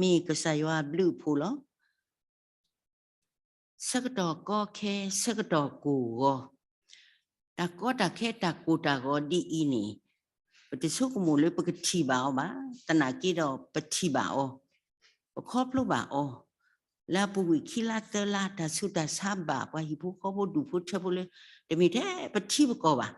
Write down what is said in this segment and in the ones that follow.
မ့ၢ်ကစၢ်ယွၤဘျုးအဖှိၣ်လီၤ. ဆၢကတီၢ်ကီခဲ ဆၢကတီၢ်ကိၢ်ဂီၤ, တၢ်ကီတၢ်ခဲတၢ်ကိၢ်တၢ်ဂီၤဒ်အံၤန့ၣ်, ပတဆိကမိၣ်လၢပကထံၣ်ဘၣ်အီၤဘၣ်, သနာ်က့ဒီးပထံၣ်ဘၣ်အီၤ, ပခီဖျိဘၣ်အီၤ, လၢအပူၤကွံာ်ခံလါသၢလါ တၢ်ဆူးတၢ်ဆါဘၣ်ပှၤဟံၣ်ဖိဃီဖိဒူၣ်ဖိထၢဖိလၢ တမ့ၢ်ထဲပထံပကီၢ်ဘၣ်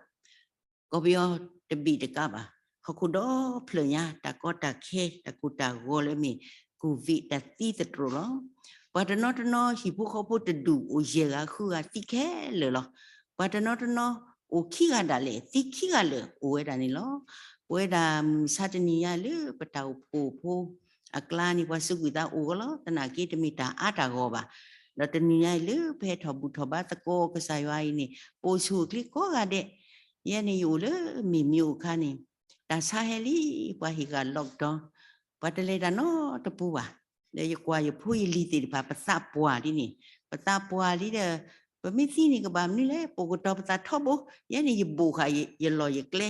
ကီၢ်ပယီၤတဘ့ၣ်တကးဘၣ်, ဟီၣ်ခိၣ်ဒီဖျၢၣ်ညါ တၢ်ကီတၢ်ခဲ တၢ်ကိၢ်တၢ်ဂီၤလၢအမ့ၢ် ကိုဗစ် တၢ်သံသတြိာ်လီၤ. ပှၤတနီၤတနီၤ ဟံၣ်ဖိဃီဖိတဒူၣ်အိၣ်ယဲၢ်ဂၤဃုဂၤသံခဲလၢာ်လီၤ. ပှၤတနီၤတနီၤ အိၣ်ခံဂၤဒၣ်လဲာ် သံခံဂၤလၢာ်အိၣ်ဝဲဒၣ်န့ၣ်လီၤ. ပဝဲဒၣ်မုၢ်ဆါတနံၤညါလၢပတၢ်အိၣ်ဖှိၣ်ဖိအကျါန့ၣ် ပှၤစူးကွံာ်သးအိၣ်ဂီၢ်လီၤ. သနာ်က့တမ့ၢ်တၢ်အါတၢ်ဂီၤဘၣ်. ဒီးတနံၤညါအံၤလၢပဟဲထီၣ်ဘူၣ်ထီၣ်ဘါသကိးကစၢ်ယွၤအံၤန့ၣ် ပအိၣ်ဆူၣ်အိၣ်ချ့ကိးဂၤဒဲး, ယဲန့ၣ်ယအိၣ်လၢမ့ၢ်မ့ၢ်အိၣ်ခါန့ၣ် တၢ်ဆါဟဲလံ, ပှၤဟ့ၣ်ဃာ် lockdown, ပှၤတလဲၤတၢ်နီတပူၤဘၣ်. ဒီးယကွၢ်ယဖိယလံၤသ့ၣ်တဖၣ် ပသးပှၢ်လံန့ၣ်, ပသးပှၢ်လံဒီး ပမ့ၢ်သံန့ၣ်ကဘၣ်မနုၤလဲၣ်, ပအိၣ်ကတီၤပသးထီဘိ, ယဲန့ၣ်ယဘိၣ်ဃာ်ယလီၢ်ယကျဲ,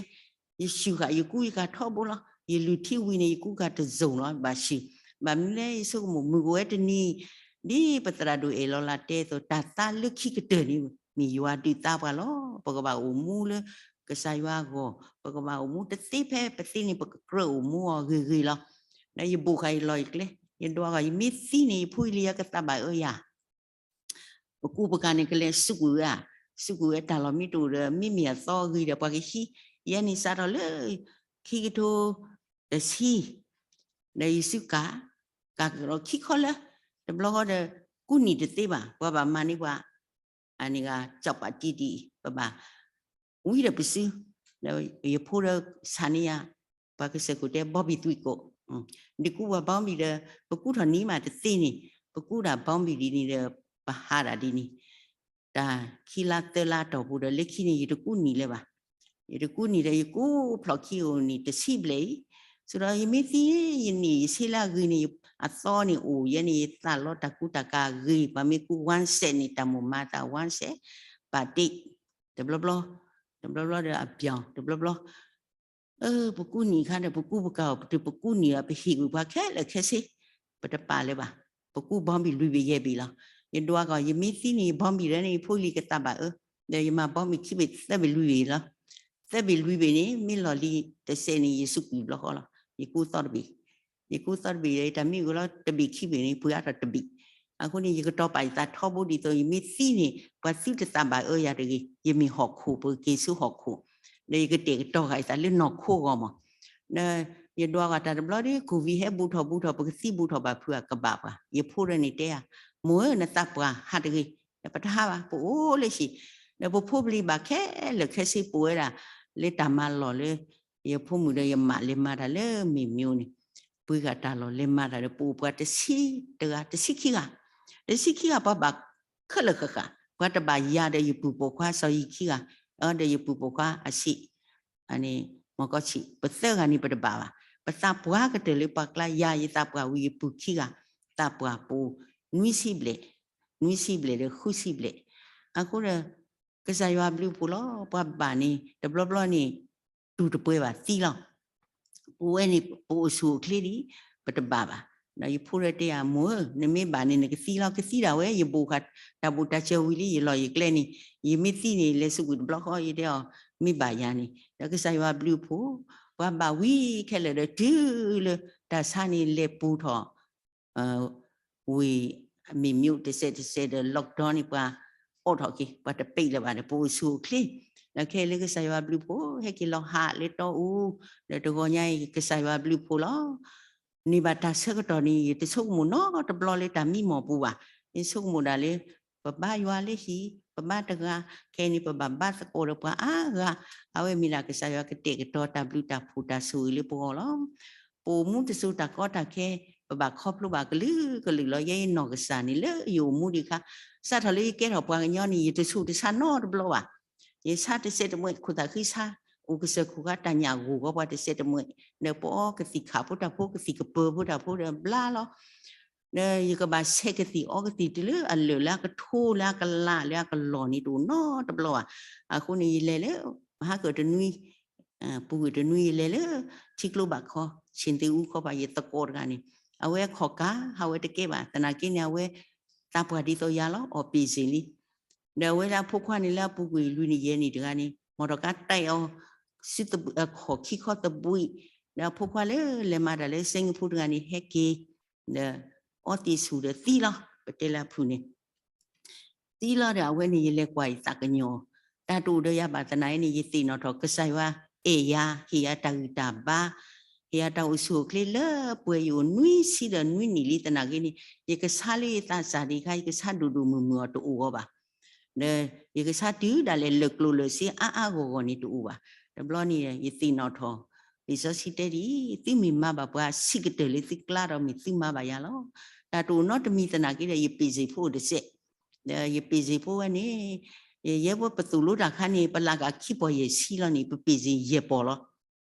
ယဆူၣ်ဃာ်ယကူယကၤထီဘိလီၤ. ယလုၢ်ထံဝံၤန့ၣ် ယကူကၤတစိၢ်လီၤ, ဘၣ်ဆူၣ်. ဘၣ်မနုၤလဲၣ် ယဆိကမိၣ်မုၢ်ကအိၣ်ဝဲတနံၤ, ဒ်ပသရၣ်ဒိၣ်အဲၣ်လီၤလးတဲအသိး တၢ်သါလၢခံကတၢၢ်န့ၣ် မ့ၢ်ယွၤဒုးသါပှၤလီၤ. ပကဘၣ်အိၣ်မူလၢကစၢ်ယွၤအဂီၢ်, ပကဘၣ်အိၣ်မူတသ့ဖဲပသ့န့ၣ် ပကကြၢးအိၣ်မူအီၤဂ့ၤဂ့ၤလီၤ. ဒီးယဘိၣ်ဃာ်ယလီၢ်ယကျဲ, ယဒွးဂီၢ် ယမ့ၢ်သံန့ၣ် ယဖိယလံၤယကသးဘၣ်အၢယၤ ပကူပကၤန့ၣ် ကလဲၤစူးကွံာ်ဝဲဧါ, စူးကွံာ်ဝဲတၢ်လီၢ်မ့ၢ်တအိၣ်ဒီး မ့မ့ၢ်အသီအဂ့ၤဒီး ပှၤကဟံး, ယဲန့ၣ်စးထီၣ်လၢ ခံကထိတဆံ, ဒီးယစုကၤ, ကၤကဒီးခံခီလၢ တဘျီဃီဒီး ကူနံၣ်တသ့ဘၣ်, ပှၤဘၣ်မၤန့ၢ်ပှၤ အန့ၣ်ဂၤ ကၠီၣ်ပာ်တံၢ်ဒံး ပဘၣ် ဝံဒီးပစု, ဒီးယဖိဒီးဆးန့ၢ်ယၤ, ပှၤကစၢၢ်ခိၣ်တဲ ဘီဘံၣ်သွံၣ်ကိး, ဒ်ကူပှၤဘီဘံၣ်ဒီး ပကူထီၣ်နံၤမးတသ့န့ၣ်, ပကူဒၣ်ဘီဘံၣ်ဒ်န့ၣ်ဒီး ပဟးဒၣ်ဒ်န့ၣ်, တၢ်ခံလါသၢလါတီၢ်ပူၤဒီး လၢခံန့ၣ် ယတကူနံၣ်လၢၤဘၣ်. ယတကူနံၣ်ဒီး ယကူဖျီၣ်ခံအိၣ်န့ၣ် တဆံဘျဲၣ်အံၤ, ဆိဒီးယမ့ၢ်သံ ယန့ၢ်ယဆ့လၢအဂ့ၤန့ၣ် အသီန့ၣ်အိၣ်ယဲန့ၣ် ယသးလီတၢ်ကူတၢ်ကၤဂ့ၤ, ပှၤမ့ၢ်ကူ one set န့ၣ် တၢ်မိၣ်မၤသး one set, ပာ်တ့ၢ်, တဘျီဘျီ, တဘျီဘျီဒီးအပျီၢ် တဘျီဘျီ ပကူနံၣ်ခါဒီး ပကူပကၤအီၤ ပတုၤပကူနံၣ်ဒီး ပဟ့ၣ်ကွံာ်ပှၤခဲလၢာ်ခဲဆ့, ပတပာ်လၢၤဘၣ်, ပကူဘီဘံၣ်လွံၢ်ဘ့ၣ်ယဲၢ်ဘ့ၣ်လီၤ. ယဒွးကီၢ် ယမ့ၢ်သံန့ၣ် ယဘီဘံၣ်လၢန့ၣ် ယဖိလံၤကသးဘၣ်အၢ, ဒီးယမၤဘီဘံၣ်ခံဘ့ၣ်သၢဘ့ၣ်လွံၢ်ဘ့ၣ်လီၤ. သၢဘ့ၣ်လွံၢ်ဘ့ၣ်န့ၣ် မ့ၢ်လီၢ်လံၤတစဲးန့ၣ် ယစူးကွံာ်ဘျီဃီလီၤ. ယကူသီတဘ့ၣ်, ယကူသီတဘ့ၣ်ဒီး ယတၢ်မ့ၢ်ဂ့ၤလီၤ တဘ့ၣ်ခံဘ့ၣ်န့ၣ် ပှ့ၤအါထီၣ်တဘ့ၣ်. အဃိန့ၣ် ယကတီၤပာ်ယသးထီဘိဒ်သိး ယမ့ၢ်သံန့ၣ် ပှၤသုတသးဘၣ်အၢယၤတဂ့ၤ, ယမ့ၢ်ဟီၣ်ခိၣ် ပကက့ၤဆူဟီၣ်ခိၣ်, ဒီးယကတဲာ်ကတီၤဃာ်ယသးလၢနီၢ်ခိအဂီၢ်မး. ဒီးယဒွးဂီၢ်တၢ်တဘျီဒီး COVID ဟဲဘူးထီၣ်ဘူးထီၣ် ပကသံဘူးထီၣ်ဘၣ်ဖုးအကဘၣ်ပှၤ, ယဖိဒီးန့ၣ်တဲယၤ, မိၢ်ဧၢ နသးပှၢ်ဟးတဂ့ၤ, ဒီးပတဟးဘၣ် ပအိၣ်လၢဟံၣ်, ဒီးပဖိပလံၤဘၣ်ခဲလၢာ်ခဲဆ့ပအိၣ်ဝဲဒၣ် လၢတၢ်မၤလီၢ်လၢ ယဖိမုၣ်ဒီးယမးလဲၤမၤတၢ်လၢမ့ၢ်မ့ၢ်န့ၣ်, ပှ့ၤဂၤတၢ်လီၢ်လဲၤမၤတၢ်ဒီး ပအိၣ်ပှၤတဆံတဂၤ တဆံခံဂၤ, တဆံခံဂၤ ပှၤဘၣ်ခဲလၢာ်ဃၣ်ဃၣ်, ပှၤတဘၣ်ယၤဒီးယပုၢ်ပိာ်ခွါစီၤယံၤခံဂၤ, ဒီးယပုၢ်ပိာ်ခွါအဆံး အန့ၣ် မီၢ်ကီၢ်ဆံး ပသၢဂၤန့ၣ်ပတဘၣ်ဘၣ်. ပသးပှၢ်ကတၢၢ်လၢပှၤကျါ ယၤယသးပှၢ်ဝံၤယပုၢ်ခံဂၤ, သးပှၢ်ပအိၣ် နွံဆံဘျဲၣ်, နွံဆံဘျဲၣ်ဒီးဃုဆံဘျဲၣ်. အဃိဒီး ကစၢ်ယွၤဘျုးဖှိၣ်လီၤ. ပှၤဘၣ်န့ၣ် တဘျီဘျီန့ၣ် တူၢ်တပှဲၤဘၣ်သံလီၤ. ပဝဲန့ၣ် ပအိၣ်ဆူၣ်အိၣ်ချ့ဒံး ပတဘၣ်ဘၣ်. ဒီးယဖိဒီးတဲယၤ မိၢ်ဧၢ နမ့ၢ်ဘၣ်န့ၣ် နကသံလီၤ. ကသံဒၣ်ဝဲ ယဘိၣ်ဃာ်တၢ်ဘူးတၢ်စၢၤဝံၤလံ ယလီၢ်ယကျဲန့ၣ်, ယမ့ၢ်သံန့ၣ် လဲၤစူးကွံာ်တဘျီဃီ ယတဲအီၤ မ့ၢ်ဘၣ်ယၤန့ၣ် ဒီးကစၢ်ယွၤဘျုးဖှိၣ် ပှၤဘၣ်ဝံၤခဲလၢာ်ဒီးတုၤလၢ တၢ်ဆါန့ၣ်လဲၤပူၤထီၣ် ဝ့ၢ်မ့ၢ်မ့ၢ်တစဲးတစဲးဒီး lockdown န့ၣ် ပှၤအိးထီၣ်က့ၤ ပှၤတပ့းလၢၤဘၣ်ဒီး ပအိၣ်ဆူၣ်အိၣ်ချ့, ဒီးခဲအံၤလၢကစၢ်ယွၤဘျုးဖှိၣ် ဟဲက့ၤလီၤဟးလၢတီအူ, ဒီးတဂီၤညါအံၤ ကစၢ်ယွၤဘျုးဖှိၣ်လီၤ. န့ၢ်ဘၣ်တၢ်ဆၢကတီၢ်န့ၣ် ယတဆိကမိၣ်နီတဘျီလၢတၢ်မံမီၢ်ပူၤဘၣ်. ယဆိကမိၣ်ဒၣ်လၢ ပဘါယွၤလၢဟံၣ် ပဘါတဂၤ, ခဲအံၤန့ၣ် ပဘၣ်ဘါသကိးဒီးပှၤအါဂၤ, အဝဲမ့ၢ်ဒၣ်ကစၢ်ယွၤကတဲာ်ကတီၤတၢ်ဘျုးတၢ်ဖှိၣ်တၢ်ဆိၣ်ဂ့ၤလၢပဂီၢ်လီၤ. ပအိၣ်မူတစိၤတၢ်ကီတၢ်ခဲ, ပဘၣ်ခီဖျိဘၣ်ကလုာ်ကလုာ်လီၤ. ယဲယနီၢ်ကစၢ်န့ၣ် လၢယအိၣ်မူဒံးအခါ, စးထီၣ်လၢယကဲထီၣ်ပှၤကညီန့ၣ် ယတဆူးတဆါနီတဘျီဘၣ်. ယဆါတစဲးတမှဲး ခိၣ်သၣ်ဃံဆါ, အိၣ်ကစၢၢ်ခိၣ်ဃါတၢ်ညၣ်ဂိၢ်ဃီပှၤတစဲးတမှဲး, ဒီးပအီကသံၣ်ခးဖိတၢ်ဖိ ကသံၣ်ကပၢၤဖိတၢ်ဖိဒီးဘျါလီၤ. ဒီးယကဘၣ်ဆဲးကသံၣ်အီကသံၣ်တုၤလၢအလၢာ်လၢအကထိ လၢအကလီၢ်န့ၣ် တအိၣ်နီတဘျီဘၣ်. အဃိန့ၣ် ယလဲၤလၢ မဟါကၢၣ်တနွံ ပူၤကွံာ်တနွံ ယလဲၤလၢ ထံကျိဘၣ်ခီ ဆ့ၣ်သုးအူခီပၤ ယသကိးတဂၤန့ၣ် အဝဲခီၣ်ကး ဟးဝဲတကဲဘၣ် သနာ်က့န့ၣ် အဝဲ သးပှၢ်ဒ်သိးယၤလီၤ အီၣ်ပ့ၢ်စ့ၣ်လံ. ဒီးအဝဲဒၣ်အဖိခွါန့ၣ်လၢအပူၤကွံာ်လွံၢ်နံၣ်ယဲၢ်နံၣ်တဂၤန့ၣ် မီၢ်ထီၣ်ကါတဲာ်အီၤ ဆူခီၣ်ခံခီသဘှံး, ဒီးအဖိခွါလၢလဲၤမၤတၢ်လၢစ့ကဖိတဂၤန့ၣ် ဟဲက့ၤ ဒီးအီသံးဆူၣ်ဒီးသံလီၤ ပတဲလၢအဖုၣ်န့ၣ် သံလီၤဒီးအဝဲန့ၣ် ယလဲၤကွၢ်ယသးကညီၤ, တၢ်တအိၣ်ဒီးယၤဘၣ်သနာ်အံၤန့ၣ် ယသ့ၣ်နီၣ်ထီၣ် ကစၢ်ယွၤအဲၣ်ယၤ ဟ့ၣ်ယၤတၢ်ဂံၢ်တၢ်ဘါ, ဟ့ၣ်ယၤတၢ်အိၣ်ဆူၣ်အိၣ်ချ့လၢပှဲၤယအိၣ်နွံဆံဒီးနွံနံၣ်လံသနာ်က့န့ၣ် ယကဆါလၢယသးစၢ်ဒံးခါ ယကဆါဒိၣ်ဒိၣ်မုၢ်မုၢ်အီၤတအိၣ်အီၤဘၣ်. ဒီးယကဆါတုၤဒၣ်လဲာ်လၢာ်ကျိၤလၢာ်စ့အါအါဂီၢ်ဂီၢ်န့ၣ်တအိၣ်ဘၣ်. တဘျီန့ၣ်ယသ့ၣ်နီၣ်ထီၣ် လံာ်စီဆှံတဲဒ်အံၤ, သုမ့ၢ်မၤဘၣ်ပှၤဆံးကတၢၢ်လၢသုကျါဒီးမ့ၢ်သုမၤဘၣ်ယၤလီၤ. တၢ်တအိၣ်နီတမံၤသနာ်က့ဒီး ယပ့ၢ်စ့ၣ်ဖိအိၣ်တစဲး, ဒီးယပ့ၢ်စ့ၣ်ဖိဝဲန့ၣ် ယဲပဝဲပသိၣ်လိတၢ်ခါန့ၣ် ပလၢ်ကခံပီၢ်ယဲၢ်ဆံလီၤန့ၣ် ပပ့ၢ်စ့ၣ်ယဲၢ်ပီၢ်လီၤ.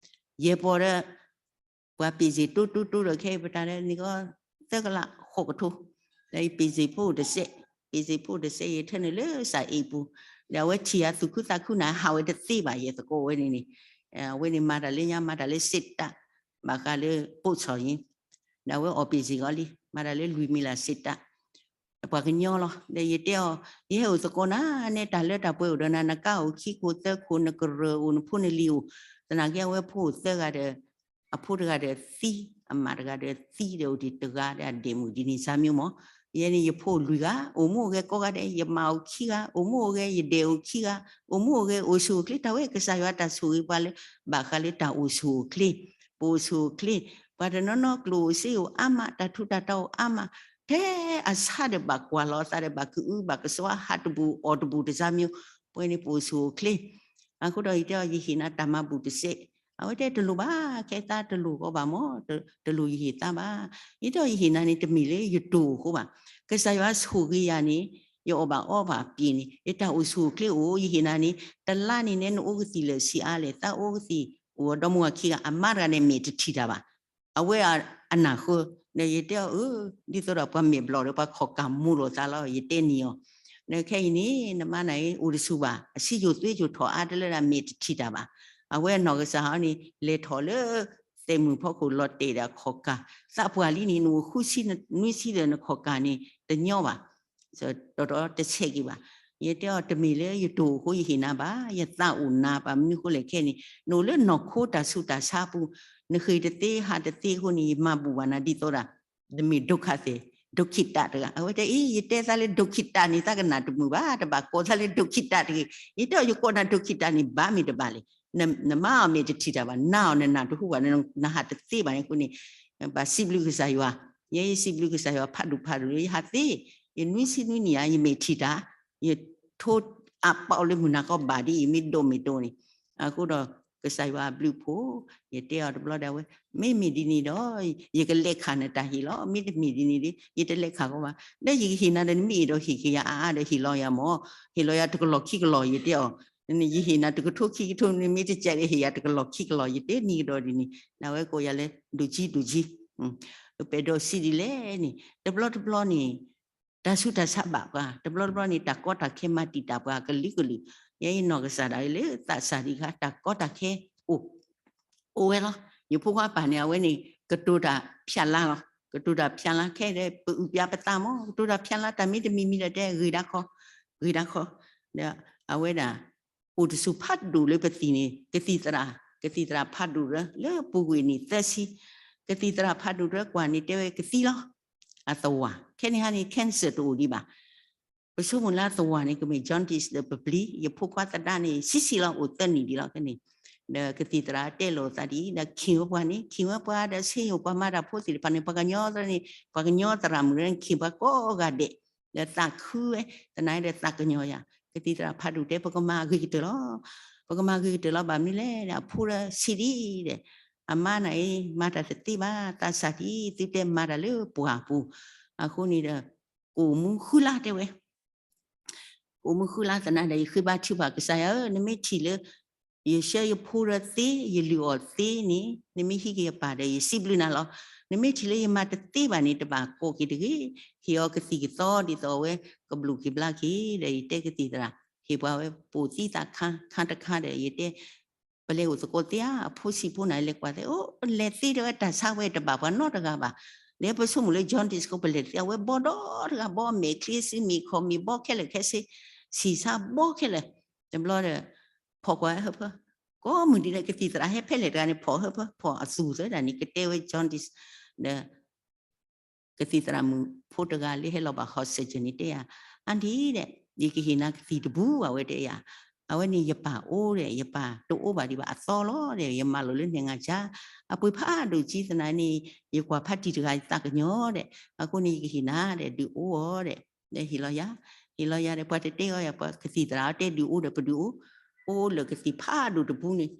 ယဲၢ်ပီၢ်ဒီး ပှၤပ့ၢ်စ့ၣ်တိတိတိဒီးခဲအံၤပတၢ်လၢနံၣ်ကီသၢကလးဃိးကထိ, ဒီးယပ့ၢ်စ့ၣ်ဖိအိၣ်တစဲး, ပ့ၢ်စ့ၣ်ဖိအိၣ်တစဲး ယထၢနုာ်လၢစၢ်အ့ၣ်ပူၤ, ဒီးအဝဲထံၣ်ယၤသူၣ်ခုသးခုန့ၣ် ဟးဝဲတသ့ဘၣ် ယသကိးဝဲန့ၣ်န့ၣ်, အဝဲန့ၣ်မၤတၢ်လၢညါ မၤတၢ်လၢစ့းတၢး, ဘၣ်ဃးလၢပိာ်ဆီၣ်ယံၤ, ဒီးအဝဲအီၣ်ပ့ၢ်စ့ၣ်ဂီၤလံ မၤတၢ်လၢလွံၢ်မံၤလၢ်စ့းတၢး ပှၤကညီလီၤ. ဒီးယတဲအီၤ ယဟဲအိၣ်သကိးနၤ နဲတၢ်လၢတၢ်ပှဲၤအိၣ်ဒီးနၤ နကါအိၣ်ခံခိၣ်သၢခိၣ် နကရၢၢ်အိၣ် နဖိနလံၤအိၣ်, သနာ်က့အဝဲဖိအိၣ်သၢဂၤဒီး အဖိတဂၤဒီးသံ, အမါတဂၤဒီးသံဒီးအိၣ်ဒံးတဂၤဒီးအဒဲးမုၣ်ဒ်န့ၣ် ဆၢမံမီၢ်, ယဲန့ၣ်ယဖိအိၣ်လွံၢ်ဂၤ, အိၣ်မူအိၣ်ဂဲၤကိးဂၤဒဲး, ယမါအိၣ်ခံဂၤ, အိၣ်မူအိၣ်ဂဲၤ ယဒဲးအိၣ်ခံဂၤ, အိၣ်မူအိၣ်ဂဲၤအိၣ်ဆူၣ်အိၣ်ချ့ တၢ်ဝဲကစၢ်ယွၤတၢ်ဆိၣ်ဂ့ၤပှၤလၢ ဘၣ်ဃးလၢတၢ်အိၣ်ဆူၣ်အိၣ်ချ့, ပအိၣ်ဆူၣ်အိၣ်ချ့, ပှၤတနီၤနီၤကျိၣ်အိၣ်စ့အိၣ်အါမး တၢ်ထူးတၢ်တီၤအိၣ်အါမး, ထဲအဆၣ်ဒီးဘၣ်ကွၢ်လီၤအသးဒီးဘၣ်ကအု ဘၣ်ကဆှီဟးတဘူၣ်အီၣ်တဘူၣ်တစၢ်မံ, ပဝဲန့ၣ်ပအိၣ်ဆူၣ်အိၣ်ချ့, အဃိဒီးယတဲအီၤ ယဟ့ၣ်နၤတၢ်မၤဘူၣ်တစဲး, အဝဲတဲတလိၣ်ဘၣ် ခဲသးတလိၣ်ကီးဘၣ်မီၢ်, တလိၣ်ယဟ့ၣ်သးဘၣ်, ယတဲအီၤ ယဟ့ၣ်နၤန့ၣ် တမ့ၢ်လၢယတိၢ်အိၣ်ဃိဘၣ်, ကစၢ်ယွၤဆိၣ်ဂ့ၤယၤန့ၣ် ယအီၣ်ဘၣ်အီဘၣ်ပှဲၤန့ၣ် ယတၢ်အိၣ်ဆူၣ်အိၣ်ချ့အိၣ်, ယဟ့ၣ်နၤန့ၣ် တလါန့ၣ်နဲ နအိၣ်ကသံၣ်လၢာ်ဆံးအါလဲၣ်, သးအိၣ်ကသံၣ်အိၣ်ဒီမါဝၤခံဂၤ အမါတဂၤန့ၣ်မဲာ်တထံၣ်တၢ်ဘၣ်, အဝဲအနၢ်ဃၢ, ဒီးယတဲအီၤ အၢ ဒ်သိးဒီးပှၤမဲာ်ဘျီၣ်ဒီးပှၤခီၣ်ကၢ်မူလိာ်သးလီၤ ယတဲန့ၢ်အီၤ, ဒီးခဲအံၤန့ၣ် နမါန့ၣ်အိၣ်တဆူၣ်ဘၣ်, အဆံးယိာ်သွ့ယိာ်ထီၣ်အါတလၢဒၣ်မဲာ်တထံၣ်တၢ်ဘၣ်, အဝဲအနီၢ်ကစၢ်ဟီန့ၣ် လဲၤထီၣ်လၢ သဲးမုၢ်ဖီခိၣ်လီၤတဲာ်ဒီးအခီၣ်ကၢ်, သးပှၢ်လံန့ၣ် နအိၣ်ဃုဆံနွံဆံဒီးနခီၣ်ကၢ်န့ၣ် တညီဘၣ် ဒီးတဆဲးက့ၤဘၣ်, ယတဲအီၤ တမ့ၢ်လၢယတိၢ်အိၣ်ဃိယဟ့ၣ်နၤဘၣ်, ယသးအိၣ်နၤဘၣ် မနုၤဃိလဲၣ်ခဲအံၤန့ၣ် နအိၣ်လၢနီၢ်ခိတၢ်ဆူးတၢ်ဆါအပူၤ, နဃ့ၢ်တသ့ဟးတသ့အဃိန့ၣ် ယမၤဘူၣ်ဘၣ်နၤဒ်သိးဒၣ် နမ့ၢ်ဒိခါသဲး ဒိခံတၢ်တဂၤ, အဝဲတဲအံၤ ယတဲသးလၢဒိခံတၢ်န့ၣ် သးကနၣ်တမုာ်ဘၣ်, တဘၣ်ကိးသးလၢဒိခံတၢ်တဂ့ၤ, ယတဲအီၤ ယကိးနၤဒိခံတၢ်န့ၣ် ဘၣ်မ့ၢ်တဘၣ်လဲၣ်, နမါအီၤမဲာ်တထံၣ်တၢ်ဘၣ်, နါအီၤနနၢ်တဟူဘၣ်, နဟးတသ့ဘၣ်န့ၣ်အဃိန့ၣ် ဘၣ်စံးဘျုးကစၢ်ယွၤ, ယဲယစံးဘျုးကစၢ်ယွၤဖးဒိၣ်ဖးဒိၣ်လၢယဟးသ့, ယနွံဆံနွံနံၣ်ဧါ ယမဲာ်ထံၣ်တၢ်, ယထိအပာ်လၢမုၢ်နၤကီၢ်ဘၣ်ဒ်အံၤ မ့ၢ်ဒိၣ်မ့ၢ်ဒိၣ်န့ၣ်, အဃိဒီး ကစၢ်ယွၤအဘျုးအဖှိၣ်, ယတဲအီၤတဘျီဒီးအဝဲ မ့မ့ၢ်ဒ်န့ၣ်ဒီး ယကလဲၤခးနတၢ်ဟ့ၣ်လီၤ, မ့တမ့ၢ်ဒ်န့ၣ်ဒီး ယတလဲၤခးကီးဘၣ်, ဒီးယကဟ့ၣ်နၤဒီး နမ့ၢ်အဲၣ်ဒိးဟ့ၣ်က့ၤယၤအါအါဒီး ဟ့ၣ်လီၤယၤမီၢ်, ဟ့ၣ်လီၤယၤတကလီၢ်ခံကလီၢ် ယတဲအီၤ, ယဟ့ၣ်နၤတကထိခံကထိ နမ့ၢ်တကဲးဒီးဟ့ၣ်ယၤတကလီၢ်ခံကလီၢ် ယတဲနံၤကဒီးဒ်န့ၣ်, နဝဲကိးယၤလၢ ဒိၣ်ကံ ဒိၣ်ကံ, ပဲၤဒီးစံးဒ်လဲၣ်န့ၣ် တဘျီတဘျီန့ၣ် တၢ်ဆူးတၢ်ဆါဘၣ်ပှၤ, တဘျီတဘျီန့ၣ် တၢ်ကီတၢ်ခဲမၤတံာ်တာ်ပှၤကလုာ်ကလုာ်, ယဲယနီၢ်ကစၢ်ဒၣ်လၢသးစၢ်ဒံးခါ တၢ်ကီတၢ်ခဲအိၣ် အိၣ်ဝဲလီၤ, ယဖိခွါပၢ်န့ၣ် အဝဲန့ၣ် ကတိၤတၢ်ဖျါလါလီၤ, ကတိၤတၢ်ဖျါလါခဲဒီး ပအုၣ်ပျါပသးမီၢ် ကတိၤတၢ်ဖျါလါ တၢ်မ့ၢ်တမံၤမံၤဒီးတဲ ဂ့ၤဒၣ်ခီ, ဂ့ၤဒၣ်ခီ, ဒီးအဝဲဒၣ် အိၣ်တဆူၣ်ဖးဒိၣ်လၢပသံၣ်န့ၣ် ကသံၣ်သရၣ်, ကသံၣ်သရၣ်ဖးဒိၣ်လၢ လၢပူၤကွံာ်နံၣ်သၢဆံ, ကသံၣ်သရၣ်ဖးဒိၣ်လၢကွၢ်န့ၣ် တဲဝဲကသံလီၤ, အသဝၢ်, ခဲန့ၣ်ဟါန့ၣ် cancer တအိၣ်ဒံးဘၣ် ပဆိကမိၣ်လၢအသဝၢ်န့ၣ် ကမ့ၢ် jaundice ဒီးပပျံၤ, ယဖိခွါသဒါန့ၣ် ဆံးဆံးလီၤ အိၣ်သၢနံၣ်ဒံးလီၤ ခဲန့ၣ်, ဒီးကသံၣ်သရၣ်တဲလိာ်သးဒ်အံၤ ဒီးခ့ၣ်ဝဲပှၤန့ၣ် ခ့ၣ်ဝဲပှၤဒီး ဆ့ယိၣ်ပှၤမၤတၢ်ဖိသ့ၣ်တဖၣ်န့ၣ် ပှၤကညီသရၣ်န့ၣ် ပှၤကညီသရၣ်မုၣ်န့ၣ် ခ့ၣ်ပှၤကိးဂၤဒဲး, ဒီးသးခုဝဲ, သနာ်ဒီးသးကညီၤယၤ, ကသံၣ်သရၣ်ဖးဒိၣ်တဲ ပကမၤအဂ့ၤကတၢၢ်လီၤ, ပကမၤအဂ့ၤကတၢၢ်လီၤ ဘၣ်မနုၤလဲၣ် အဖိဒီးဆံးဒံးဒီး အမါန့ၣ်အံၤ မၤတၢ်တသ့ဘၣ်, သးစၢ်ဒံး သုတဲမၤတၢ်လၢပှၢ်ပူၤ, အဃိန့ၣ်ဒီး ကအိၣ်မူဃုလါတဲဝဲ, ကအိၣ်မူဃုလါသနာ်ဒီး ယဃ့ဘါထုကဖၣ်ကစၢ်ယွၤဧၢ, နမ့ၢ်ထံၣ်လၢ ယဆှၢယဖိဒီးသ့ ယလုၢ်အီၣ်သ့န့ၣ် နမ့ၢ်ဟံးက့ၤယပၢ်ဒီး ယစံးဘျုးနၤလီၤ. နမ့ၢ်ထံၣ်လၢယမၤတသ့ဘၣ်န့ၣ် တဘၣ်ကိးက့ၤတဂ့ၤ, ဟ့ၣ်အီၤကသံၣ်ကသီဒ်သိးအဝဲကဘျုးက့ၤဘျါက့ၤ, ဒီးယတဲကသံၣ်သရၣ် ဟ့ၣ်ပှၤဝဲပိာ်သံသးခါ ခါတခါဒီး ယတဲ ပလဲၤအိၣ်သကိးသ့ဧါ, အဖိဆံးဖိန့ၣ် လဲၤကွၢ်သ့, အိၣ် လဲၤသ့တဲဝဲ တၢ်ဆါဝဲတဘၣ်ပှၤနီတဂၤဘၣ်. ဒီးပဆိကမိၣ်လၢ jaundice ဃိ ပလဲၤတသ့ အဝဲဘီဒီတဂၤ ဘီမဲာ်ချံစု မ့ၢ်ခီၣ်မ့ၢ်ဘီခဲလၢာ်ခဲဆ့ ဆံးဆါဘီခဲလၢာ်, တဘျီဒီး ဖီၣ်ကွၢ်ဝဲဟၢဖၢ ကိးမုၢ်ဒ်လဲၣ် ကသံၣ်သရၣ်ဟဲဖဲလဲၣ်တဂၤန့ၣ် ဖီၣ်ဟၢဖၢ ဖီၣ်အသူၣ်သၢဒၣ်န့ၣ် ကတဲဝဲ jaundice ဒီး ကသံၣ်သရၣ်မုၣ်ဖိတဂၤလၢဟဲလီၤဘၣ် ဟီၣ်စဲးကၠၢၣ်န့ၣ်တဲယၤ, အါဒံဒီး ယကဟ့ၣ်နၤကသံၣ်တဘူး အဝဲတဲယၤ, အဝဲန့ၣ်ယပၢ်အိၣ်ဒီး ယပၢ်တအိၣ်ဘၣ်ဒံးဘၣ်အသီလီၤဒီး ယမၤလိာ်လၢနဲၣ်ငါစၢ်, အပှ့ၤဖးဒိၣ်ကံသနာ်န့ၣ် ယကွၢ်ဖးတံၢ်တဂၤယသးကညီၤဒီး အဃိန့ၣ် ယကဟ့ၣ်နၤဒီး ဒုးအိၣ်အီၤဒီး ဒီးဟ့ၣ်လီၤယၤ, ဟ့ၣ်လီၤယၤဒီး ပှၤတတဲအီၤယၤ ပှၤကသံၣ်သရၣ်အီၤတဲဒုးအိၣ်ဒီး ပဒုးအိၣ်, အိၣ်လၢကသံၣ်ဖးဒိၣ်တဘူးန့ၣ်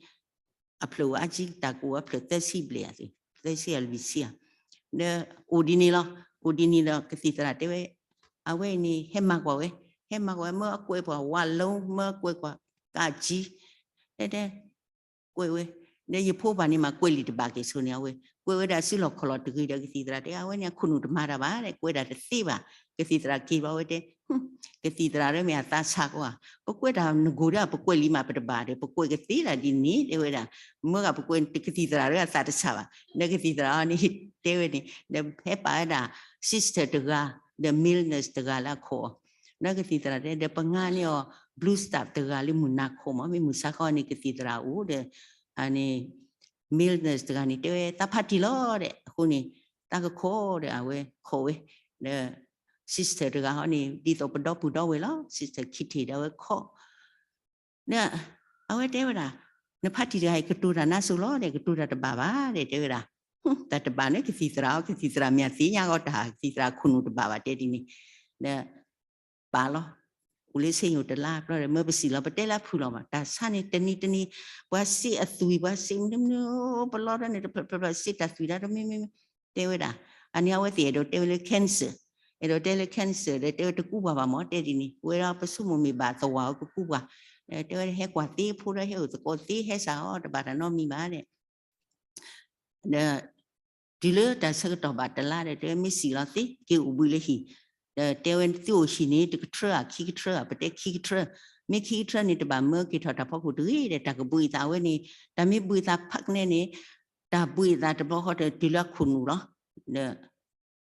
အဖျၢၣ်အိၣ်အါကံ တၢ်ကအိၣ်အဖျၢၣ်သၢဆံဘျဲၣ်ဧါ, သၢဆံအလွံၢ်ဆံဧါ, ဒီးအိၣ်ဒ်န့ၣ်လီၤ, အိၣ်ဒ်န့ၣ်ဒီး ကသံၣ်သရၣ်တဲဝဲ, အဝဲအံၤန့ၣ် ဟဲမၤကွၢ်ဝဲ, ဟဲမၤကွၢ်ဝဲ မၢအကွဲးပှၤဝါလီ မၢအကွဲးကွၢ်ကးကံ, တဲတဲ ကွဲးဝဲ, ဒီးယဖိပၢ်န့ၣ်မးကွဲးလံာ်တဘၣ်က့ၤဆိန့ၣ် အဝဲ ကွဲးဝဲဒၣ်စုလီၢ်ခီၣ်လီၢ်တဂ့ၤဒီး ကသံၣ်သရၣ်တဲ အဝဲန့ၣ်အခိၣ်နူာ်တမၤတၢ်ဘၣ်ဒီး ကွဲးတၢ်တသ့ဘၣ်, ကသံၣ်သရၣ်က့ၤဘၣ်ဝဲတဲ ကသံၣ်သရၣ်ဒ်မ့ၢ်အသးဆးကီဧါ, ပကွဲးတၢ်နဂိၢ်ဒီး ပကွဲးလံမးပတဘၣ်ဒီး ပကွဲးကသ့ဒၣ်ဒ်န့ၣ် တဲဝဲဒၣ်, မၢဂၤပကွဲးကသံၣ်သရၣ်ဒီးအသးတဆးဘၣ်, ဒီးကသံၣ်သရၣ်အီၤန့ၣ် တဲဝဲန့ၣ် ဒီးဟဲပာ်ဝဲဒၣ် sister တဂၤ, ဒီး male nurse တဂၤလၢအခိၣ်အီၤ, ဒီးကသံၣ်သရၣ်တဲ ဒီးပငါန့ၢ်အီၤ blue staff တဂၤလၢမုၢ်နၤခိၣ်မး မ့ၢ်မုၢ်ဆါခီန့ၣ် ကသံၣ်သရၣ်အိၣ်ဒီး အန့ၣ် male nurse တဂၤန့ၣ် တဲဝဲသးဖးတံၢ်လီၤဒီး အဃိန့ၣ် တၢ်ကခိးဒီးအဝဲခိးဝဲ, ဒီး sister တဂၤဟီန့ၣ် ဒ်သိးပဒီပုၢ်ဒီဝဲၢ်လီၤ sister ခံထံၣ်ဒီးအဝဲခိး, ဒီးအဝဲတဲဝဲဒၣ် နဖးတံၢ်တဂၤအံၤ ကတိၤတၢ်နါစိၤလီၤဒီး ကတိၤတၢ်တဘၣ်ဘၣ်ဒီး တဲဝဲဒၣ်, တၢ်တဘၣ်န့ၣ် ကသံၣ်သရၣ်အီၤ ကသံၣ်သရၣ်မ့ၢ်သ့ၣ်ညါအီၤတၢ် ကသံၣ်သရၣ်ခိၣ်နူာ်တဘၣ်ဘၣ်တဲဒ်န့ၣ်, ဒီး ပာ်လီၤ, အိၣ်လၢဆ့ယိၣ်တလါဘျီဒီး မၢပစံၣ်လီၤ ပတဲလၢအဖုၣ်လီၤမး တၢ်ဆါန့ၣ် တနံၤတနံၤ ပှၤစ့အသွံၣ် ပှၤစ့မနုၤမနုၤ ပလီတၢ်န့ၣ် တဖျၢၣ်ဖျၢၣ်ဖျၢၣ် စ့တၢ်သွံၣ်တၢ်တမံၤမံၤ တဲဝဲဒၣ်, အန့ၣ်အဝဲသ့ၣ်အဲၣ်ဒိးတဲဝဲလၢ cancer, အဲၣ်ဒိးတဲလၢ cancer ဒီးတဲဝဲတကူပှၤဘၣ်မး တဲဒ်န့ၣ် ဝဲဒီးပဆိကမိၣ်မ့ၢ်ဘၣ်သဝီကကူပှၤ, တဲဝဲဟဲကွၢ်သ့ဖိဒီး ဟဲအိၣ်သကိးသ့ ဟဲစးအီၤ တဘၣ်တၢ်နီတမံၤဘၣ်ဒီး ဒီး တုၤလၢတၢ်ဆၢကတီၢ်ဘၣ်တလါဒီး တဲဝဲမ့ၢ်စံၣ်လီၤသ့ က့ၤအိၣ်ဘှံးလၢဟံၣ်, ဒီးတဲဝဲသုအိၣ်ဟံၣ်န့ၣ် တကထြၢဧါ ခံကထြၢဧါ, ပတဲခံကထြၢ, မ့ၢ်ခံကထြၢန့ၣ် တဘၣ်မၢက့ၤထီၣ်တၢ်ဖီခိၣ်တဂ့ၤဒီး တၢ်ကဘှံးအသးဝဲန့ၣ်, တၢ်မ့ၢ်ဘှံးအသးဖးကနဲန့ၣ်, တၢ်ဘှံးအသးတဘျီဃီဒီး တုၤလၢအခိၣ်နူာ်လီၤ,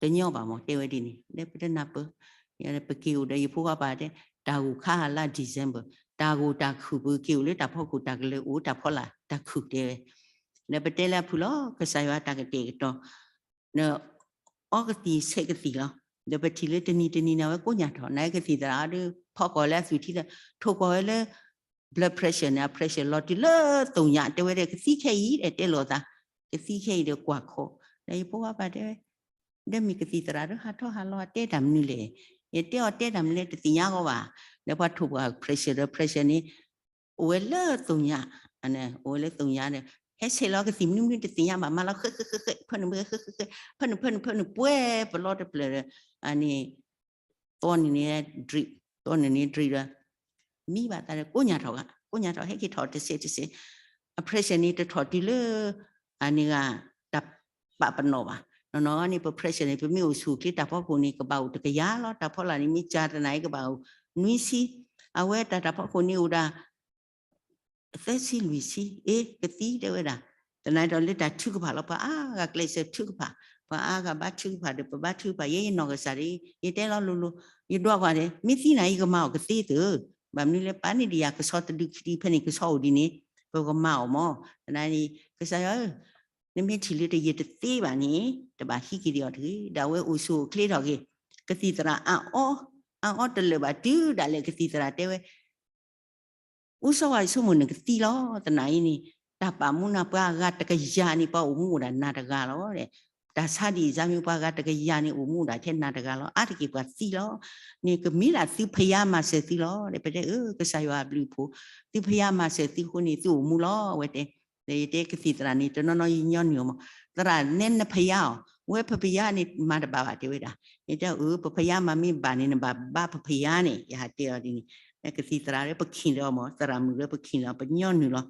ဒီး တညီဘၣ်မး တဲဝဲဒ်န့ၣ် ဒီးပတနၢ်ပၢၢ်, ပက့ၤအိၣ်ဒီးယဖိခွါပၢ်တဲ တၢ်ဂိၢ်ခါဟးလါ December, တၢ်ဂိၢ်တၢ်ခုၣ်ပက့ၤအိၣ်လၢတၢ်ဖီခိၣ် တၢ်ကလဲၤအိၣ်တၢ်ဖီလာ်တၢ်ခုၣ်တဲဝဲ, ဒီးပတဲလၢအဖုၣ်လီၤ ကစၢ်ယွၤတၢ်ကတဲာ်ကတီၤ အီကသံၣ်ဆဲးကသံၣ်လီၤ, ဒီးပထံၣ်လၢတနံၤတနံၤန့ၣ် အဝဲကိးညါထီၣ် နကသံၣ်သရၣ်ဒီး ဖီၣ်ကွၢ်လၢအသွံၣ်ထံဒီး ထိၣ်ကွၢ်ဝဲလၢ blood pressure န့ၣ် အ pressure လီၤတုၤလၢသိၣ်ညါ တဲဝဲဒၣ် ကသံခဲအံၤဒီး တဲလိာ်သး, ကသံခဲအံၤဒီးကွၢ်ခိး, ဒီးယဖိခွါပၢ်တဲဝဲ ဒီးမ့ၢ်ကသံၣ်သရၣ်ဒီးဟးထီၣ်ဟးလီၤ တဲတၢ်မနုၤလဲၣ်, ယတဲအီၤတဲတၢ်မနုၤလဲၣ် တသ့ၣ်ညါအီၤဘၣ်, ဒီးပှၤထိၣ်ကွၢ် pressure ဒီး pressure န့ၣ် အိၣ်ဝဲလၢသိၣ်ညါ, အိၣ်ဝဲလၢသိၣ်ညါဒီး ဟဲဆဲးလီၤကသံၣ်မနုၤမနုၤတသ့ၣ်ညါဘၣ် မၤလီၤဃဲးဃဲးဃဲးဃဲး ဖၢနုာ်ဖၢနုာ်ဖၢနုာ်ဖၢနုာ် ပှဲၤပလီတဖျၢၣ်ဒီး အန့ၣ် သီန့ၣ်န့ၣ် drip, သီန့ၣ်န့ၣ် drip ဒီး မံဘၣ်သးဒီး ကိးညါထီၣ်ဂၤ ကိးညါထီၣ် ဟဲက့ၤထီၣ်တစဲးတစဲး, အ pressure န့ၣ် တထီၣ်တုၤလၢ အန့ၣ်ဂၤ တၢ်ပာ်ပနီၣ်ဘၣ်, နီၢ်နီၢ်န့ၣ် ပ pressure န့ၣ် ပမ့ၢ်အိၣ်ဆူၣ်အိၣ်ချ့တၢ်ဖီခိၣ်န့ၣ် ကဘၣ်အိၣ်တကယၤလီၤ, တၢ်ဖီလာ်န့ၣ် မ့ၢ်ကၢ်တနၤအံၤ ကဘၣ်အိၣ်နွံဆံ, အဝဲတၢ်တၢ်ဖီခိၣ်န့ၣ်အိၣ်ဒၣ် သၢဆံလွံၢ်ဆံ, အ့ ကသံတဲဝဲဒၣ်, တနၤဒီးလၢတၢ်ထုကဖၣ်လီၤ, ပှၤအါဂၤကျဲးစၢးထုကဖၣ်, ပှၤအါဂၤဘါထုကဖၣ်ဒီး ပဘါထုကဖၣ်, ယဲယနီၢ်ကစၢ်ဒီး ယတဲလီၤလိၤလိၤ, ယဒွးကွၢ်ဒီး မ့ၢ်သံနၤ ယကမၤအီၤကသ့သၢ, ဘၣ်မနုၤလဲၣ် ပာ်န့ၢ်ဒံးယၤကဆီတဒုခံဒု ဖဲန့ၣ်ကဆီအိၣ်ဒ်န့ၣ်, ပကမၤအီၤမး, တနၤန့ၣ် ကစၢ်ယွၤဧၢ နမ့ၢ်ထံၣ်လၢတယံာ်တသ့ဘၣ်န့ၣ် တဘၣ်ဟံးက့ၤဒံးအီၤတဂ့ၤ, ဒီးအဝဲအိၣ်ဆူၣ်အိၣ်ချ့ထီၣ်က့ၤ, ကသံၣ်သရၣ်အါအီ, အါအီတလၢာ်ဘၣ်တုၤဒၣ်လဲာ်ကသံၣ်သရၣ်တဲဝဲ အိၣ်ဆိဝဲဆိကမိၣ်နကသံလီၤ, တနၤအံၤန့ၣ် တၢ်ပာ်မူနၤပှၤအဂၤတကယၤန့ၣ် ပှၤအိၣ်မူအိၣ်ဒၣ်နၤတဂၤလီၤ, တၢ်ဆါဒံးစါမ့ၢ်ပှၤဂၤတကယၤန့ၣ် အိၣ်မူအိၣ်ဒၣ်ထဲနၤတဂၤလီၤ, အါတက့ၢ်ပှၤသံလီၤ, န့ၣ်ကမ့ၢ်ဒၣ်သုဖယါမၤစၢၤသုလီၤ, ပတဲအၢ ကစၢ်ယွၤအဘျုးအဖှိၣ်, သုဖယါမၤစၢၤသုအဃိန့ၣ် သုအိၣ်မူလီၤ, အဝဲတဲ ဒီးယတဲကသံၣ်သရၣ်န့ၣ် တနီၤနီၤယညီနုၢ်အီၤမး, သရၣ်နဲနဖယါအီၤ, ဝဲပဖယါန့ၣ်မၤတဘၣ်ဘၣ်တဲဝဲဒၣ်, ယတဲအၢ ပဖယါမၤမ့ၢ်ဘၣ်န့ၣ် နဘၣ်ဘါပဖယါန့ၣ် ယဟးတဲအီၤဒ်န့ၣ်, ကသံၣ်သရၣ်လၢပခံးလၢအီၤမး သရၣ်မုၣ်လၢပခံးလၢအီၤ ပညီနုၢ်လီၤ,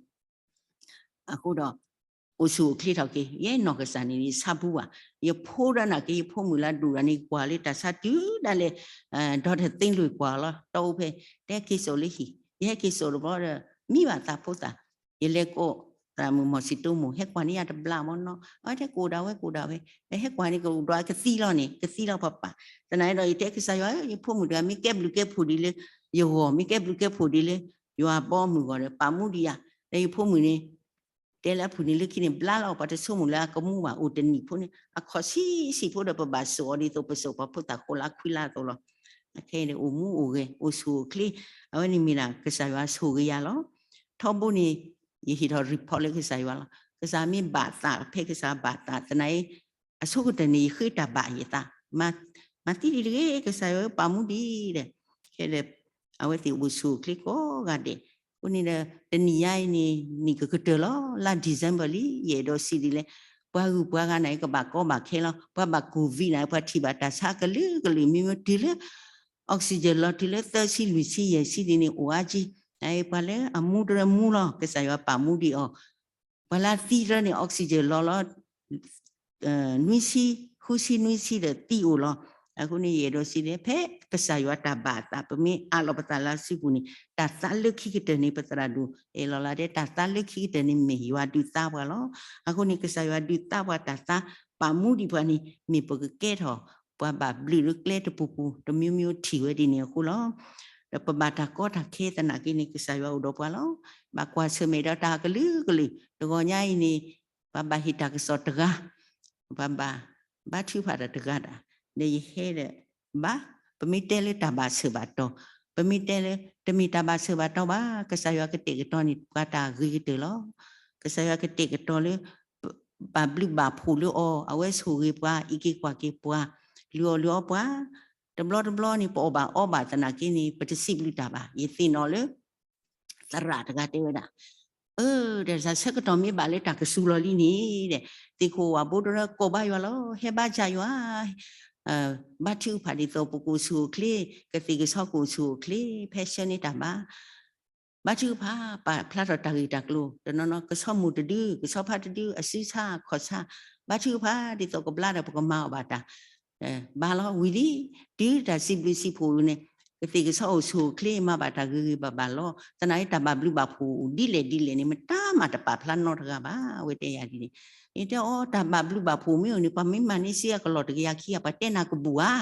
အဃိဒီး အိၣ်ဆူၣ်အိၣ်ချ့ထီၣ်က့ၤ, ယဲနီၢ်ကစၢ်န့ၣ် ယဆါပူၤဘၣ်, ယဖိဒီးနာ်က့ ယဖိမုၣ်လၢဒိၣ်ဒီးန့ၣ် ကွၢ်လၢတၢ်ဆါတုၤဒၣ်လဲာ်, ဒီးတသ့လွံၢ်ကွၢ်လီၤ, တၢ်အိၣ်ဖဲ တဲက့ၤစိာ်လၢဟံၣ်, ယဟဲက့ၤစိာ်တဘျီဒီး မံဘၣ်သးဖိသၣ်, ယလဲၤကိး သရၣ်မုၣ်မီၤစံတိမိၢ် ဟဲကွၢ်န့ၢ်ယၤတဘျီမ့ၢ်နီၤ, အဝဲတဲကအိၣ်ဒၣ်ဝဲ ကအိၣ်ဒၣ်ဝဲ, ဟဲကွၢ်န့ၣ် ကအိၣ်ဒၣ်ကသံလီၤန့ၣ် ကသံလီၤပှၤပာ်, သနာ်ဒီး ယတဲကစၢ်ယွၤဧၢ ယဖိမုၣ်တဂၤ မ့ၢ်ကဲဘျုးကဲဖှိၣ်ဒ်လၢယဂီၢ်, မ့ၢ်ကဲဘျုးကဲဖှိၣ်ဒ်လၢယွၤအဘီအမုၢ်အဂီၢ်ဒီး ပာ်မူဒံးယၤ, ဒီးယဖိမုၣ်န့ၣ် တဲလၢအဖုၣ်န့ၣ်လၢခံန့ၣ် ဘျါလီၤ ပှၤတဆိကမိၣ်လၢအကမူဘၣ် အိၣ်တနံၣ်ဖိန့ၣ် အခီၣ်ဆံးဆံးဖိဒီး ပဘၣ်စိာ်အီၤဒ်သိး ပစိာ်ပှၤဖိသၣ်ဃိးလါခွံလါအသိးလီၤ. အခဲအံၤန့ၣ် အိၣ်မူအိၣ်ဂဲၤ အိၣ်ဆူၣ်အိၣ်ချ့, အဝဲန့ၣ်မ့ၢ်ဒၣ် ကစၢ်ယွၤဆိၣ်ဂ့ၤယၤလီၤ. ထီဘိန့ၣ် ယဟ့ၣ်ထီၣ် report လၢကစၢ်ယွၤလီၤ. ကစၢ်မ့ၢ်ဘၣ်သး ဖဲကစၢ်ဘၣ်သး သနာ်အံၤ အဆိကတၢၢ်န့ၣ် ယဃ့တၢ်ဘၣ်ယသး, မၤသံဒံးတဂ့ၤ ကစၢ်ယွၤဧၢ ပာ်မူဒံးဒီး, ခဲဒီး အဝဲသ့ၣ်အိၣ်ဆူၣ်အိၣ်ချ့ကိးဂၤဒဲး, အဃိန့ၣ်ဒီး တနံၣ်ညါအံၤန့ၣ် နံၣ်ကကတၢၢ်လီၤ လါ December လံ ယအဲၣ်ဒိးစံးဒ်လဲၣ်, ပှၤဂုၤပှၤဂၤန့ၣ် ကဘၣ်ကီဘၣ်ခဲလီၤ, ပှၤဘၣ် COVID န့ၣ် ပှၤထံၣ်ဘၣ်တၢ်ဆါကလုာ်ကလုာ် မ့မ့ၢ်တုၤလၢ oxygen လီၤ တုၤလၢသၢဆံလွံၢ်ဆံယဲၢ်ဆံဒ်န့ၣ် အိၣ်အါကံ, ပှၤလၢအမူတရၢမူလီၤ ကစၢ်ယွၤပာ်မူဒံးအီၤ, ပှၤလၢသံတရၢန့ၣ် oxygen လီၤလီၤ နွံဆံ, ဃုဆံနွံဆံဒီးသံအိၣ်လီၤ. အဃိန့ၣ် ယအဲၣ်ဒိးစံးဒ်လဲၣ် ဖဲကစၢ်ယွၤတၢ်ဘၣ်အသး ပမ့ၢ်အးလီၤပသးလၢအစုပူၤန့ၣ် တၢ်သါလၢခံကတၢၢ်န့ၣ် ပသရၣ်ဒိၣ်အဲၣ်လီၤလၢတဲ တၢ်သါလၢခံကတၢၢ်န့ၣ်မ့ၢ်ယွၤဒုးသါပှၤလီၤ. အဃိန့ၣ် ကစၢ်ယွၤဒုးသါပှၤတၢ်သါ ပာ်မူဒံးပှၤန့ၣ် မ့ၢ်ပကကဲထီၣ် ပှၤဘၣ်ဘျုးလၢကျဲတပူၤပူၤ တမျိုးမျိုးထံၣ်ဝဲဒ်န့ၣ်အဃိလီၤ. ဒီးပဘၣ်တၢ်ကီတၢ်ခဲသနာ်က့န့ၣ် ကစၢ်ယွၤအိၣ်ဒီးပှၤလီၤ. ဘၣ်ကွၢ်ဆၢၣ်မဲာ်ဒီးတၢ်ကလုာ်ကလုာ် တဂီၤညါအံၤန့ၣ် ပှၤဘၣ်ဟ့ၣ်တၢ်ကစီၣ်တဂၤ, ပှၤဘၣ် ဘါထုကဖၣ်တၢ်တဂၤဒၣ်, ဒီးယဟဲဒီး ဘါ, ပမ့ၢ်တဲလၢတၢ်ဘၣ်ဆၢၣ်ဘၣ်တီၤ, ပမ့ၢ်တဲလၢ တမ့ၢ်တၢ်ဘၣ်ဆၢၣ်ဘၣ်တီၤဘၣ်, ကစၢ်ယွၤကတဲာ်ကတီၤန့ၣ် ပှၤတၢ်ဂ့ၤကတၢၢ်လီၤ. ကစၢ်ယွၤကတဲာ်ကတီၤလၢ ဘၣ်ဘျုးဘၣ်ဖှိၣ်လၢအီၤ, အဝဲဆိၣ်ဂ့ၤပှၤ အံးက့ၤကွၢ်က့ၤပှၤ, လုၢ်အီၣ်လုၢ်အီပှၤ, တဘျီတဘျီန့ၣ် ပအီၣ်ဘၣ်အီဘၣ်သနာ်က့န့ၣ် ပတစံးဘျုးတၢ်ဘၣ်. ယသ့ၣ်နီၣ်လၢ သရၣ်တဂၤတဲဝဲဒၣ်, အၢ ဒီးတၢ်ဆၢကတီၢ်မ့ၢ်ဘၣ်လၢတၢ်ကစူၤလီၤလံန့ၣ်ဒီး သ့ၣ်ခိၣ်ဝၣ်ဘိတရၢကိးဘါယွၤလီၤ, ဟဲဘါစၢ်ယွၤ, ဘါထုကဖၣ်ဒ်သိးပကအိၣ်ဆူၣ်အိၣ်ချ့, ကသ့ၣ်ကဆီကအိၣ်ဆူၣ်အိၣ်ချ့ ဖဲဆၢန့ၢ်တၢ်ဘါ ဘါထုကဖၣ် ပာ်ဖျါထီၣ်တၢ်ဂ့ၢ်တၢ်ကျိၤ, တနီၤနီၤ ကဆီမိၢ်တဒု, ကဆီဖါတဒု, အစုဆါခီၣ်ဆါ, ဘါထုကဖၣ်ဒ်သိးကဘျါဒီးပကမၤအီၣ်ဘၣ်တၢ်, ဘါလီၤဝံၤလံ, တုၤတၢ်စံးဘျုးစံးဖှိၣ်န့ၣ် ကသ့ၣ်ကဆီအိၣ်ဆူၣ်အိၣ်ချ့ မၤဘၣ်တၢ်ဂ့ၤဂ့ၤဘၣ်ဘၣ်လီၤ. သနာ်က့တၢ်ဘၣ်ဘျုးဘၣ်ဖှိၣ်ဒ်လဲၣ်ဒ်လဲၣ်န့ၣ် မတၤမၤတပာ်ဖျါနီတဂၤဘၣ်, အဝဲတဲယၤဒ်န့ၣ်, ယတဲအီၤ တၢ်ဘၣ်ဘျုးဘၣ်ဖှိၣ်မ့ၢ်အိၣ်န့ၣ် ပှၤမ့ၢ်မၤန့ၢ်စ့အကလီၢ်တကယၤခံဂၤ ပှၤတဲနၤကဘူၣ်ဧါ,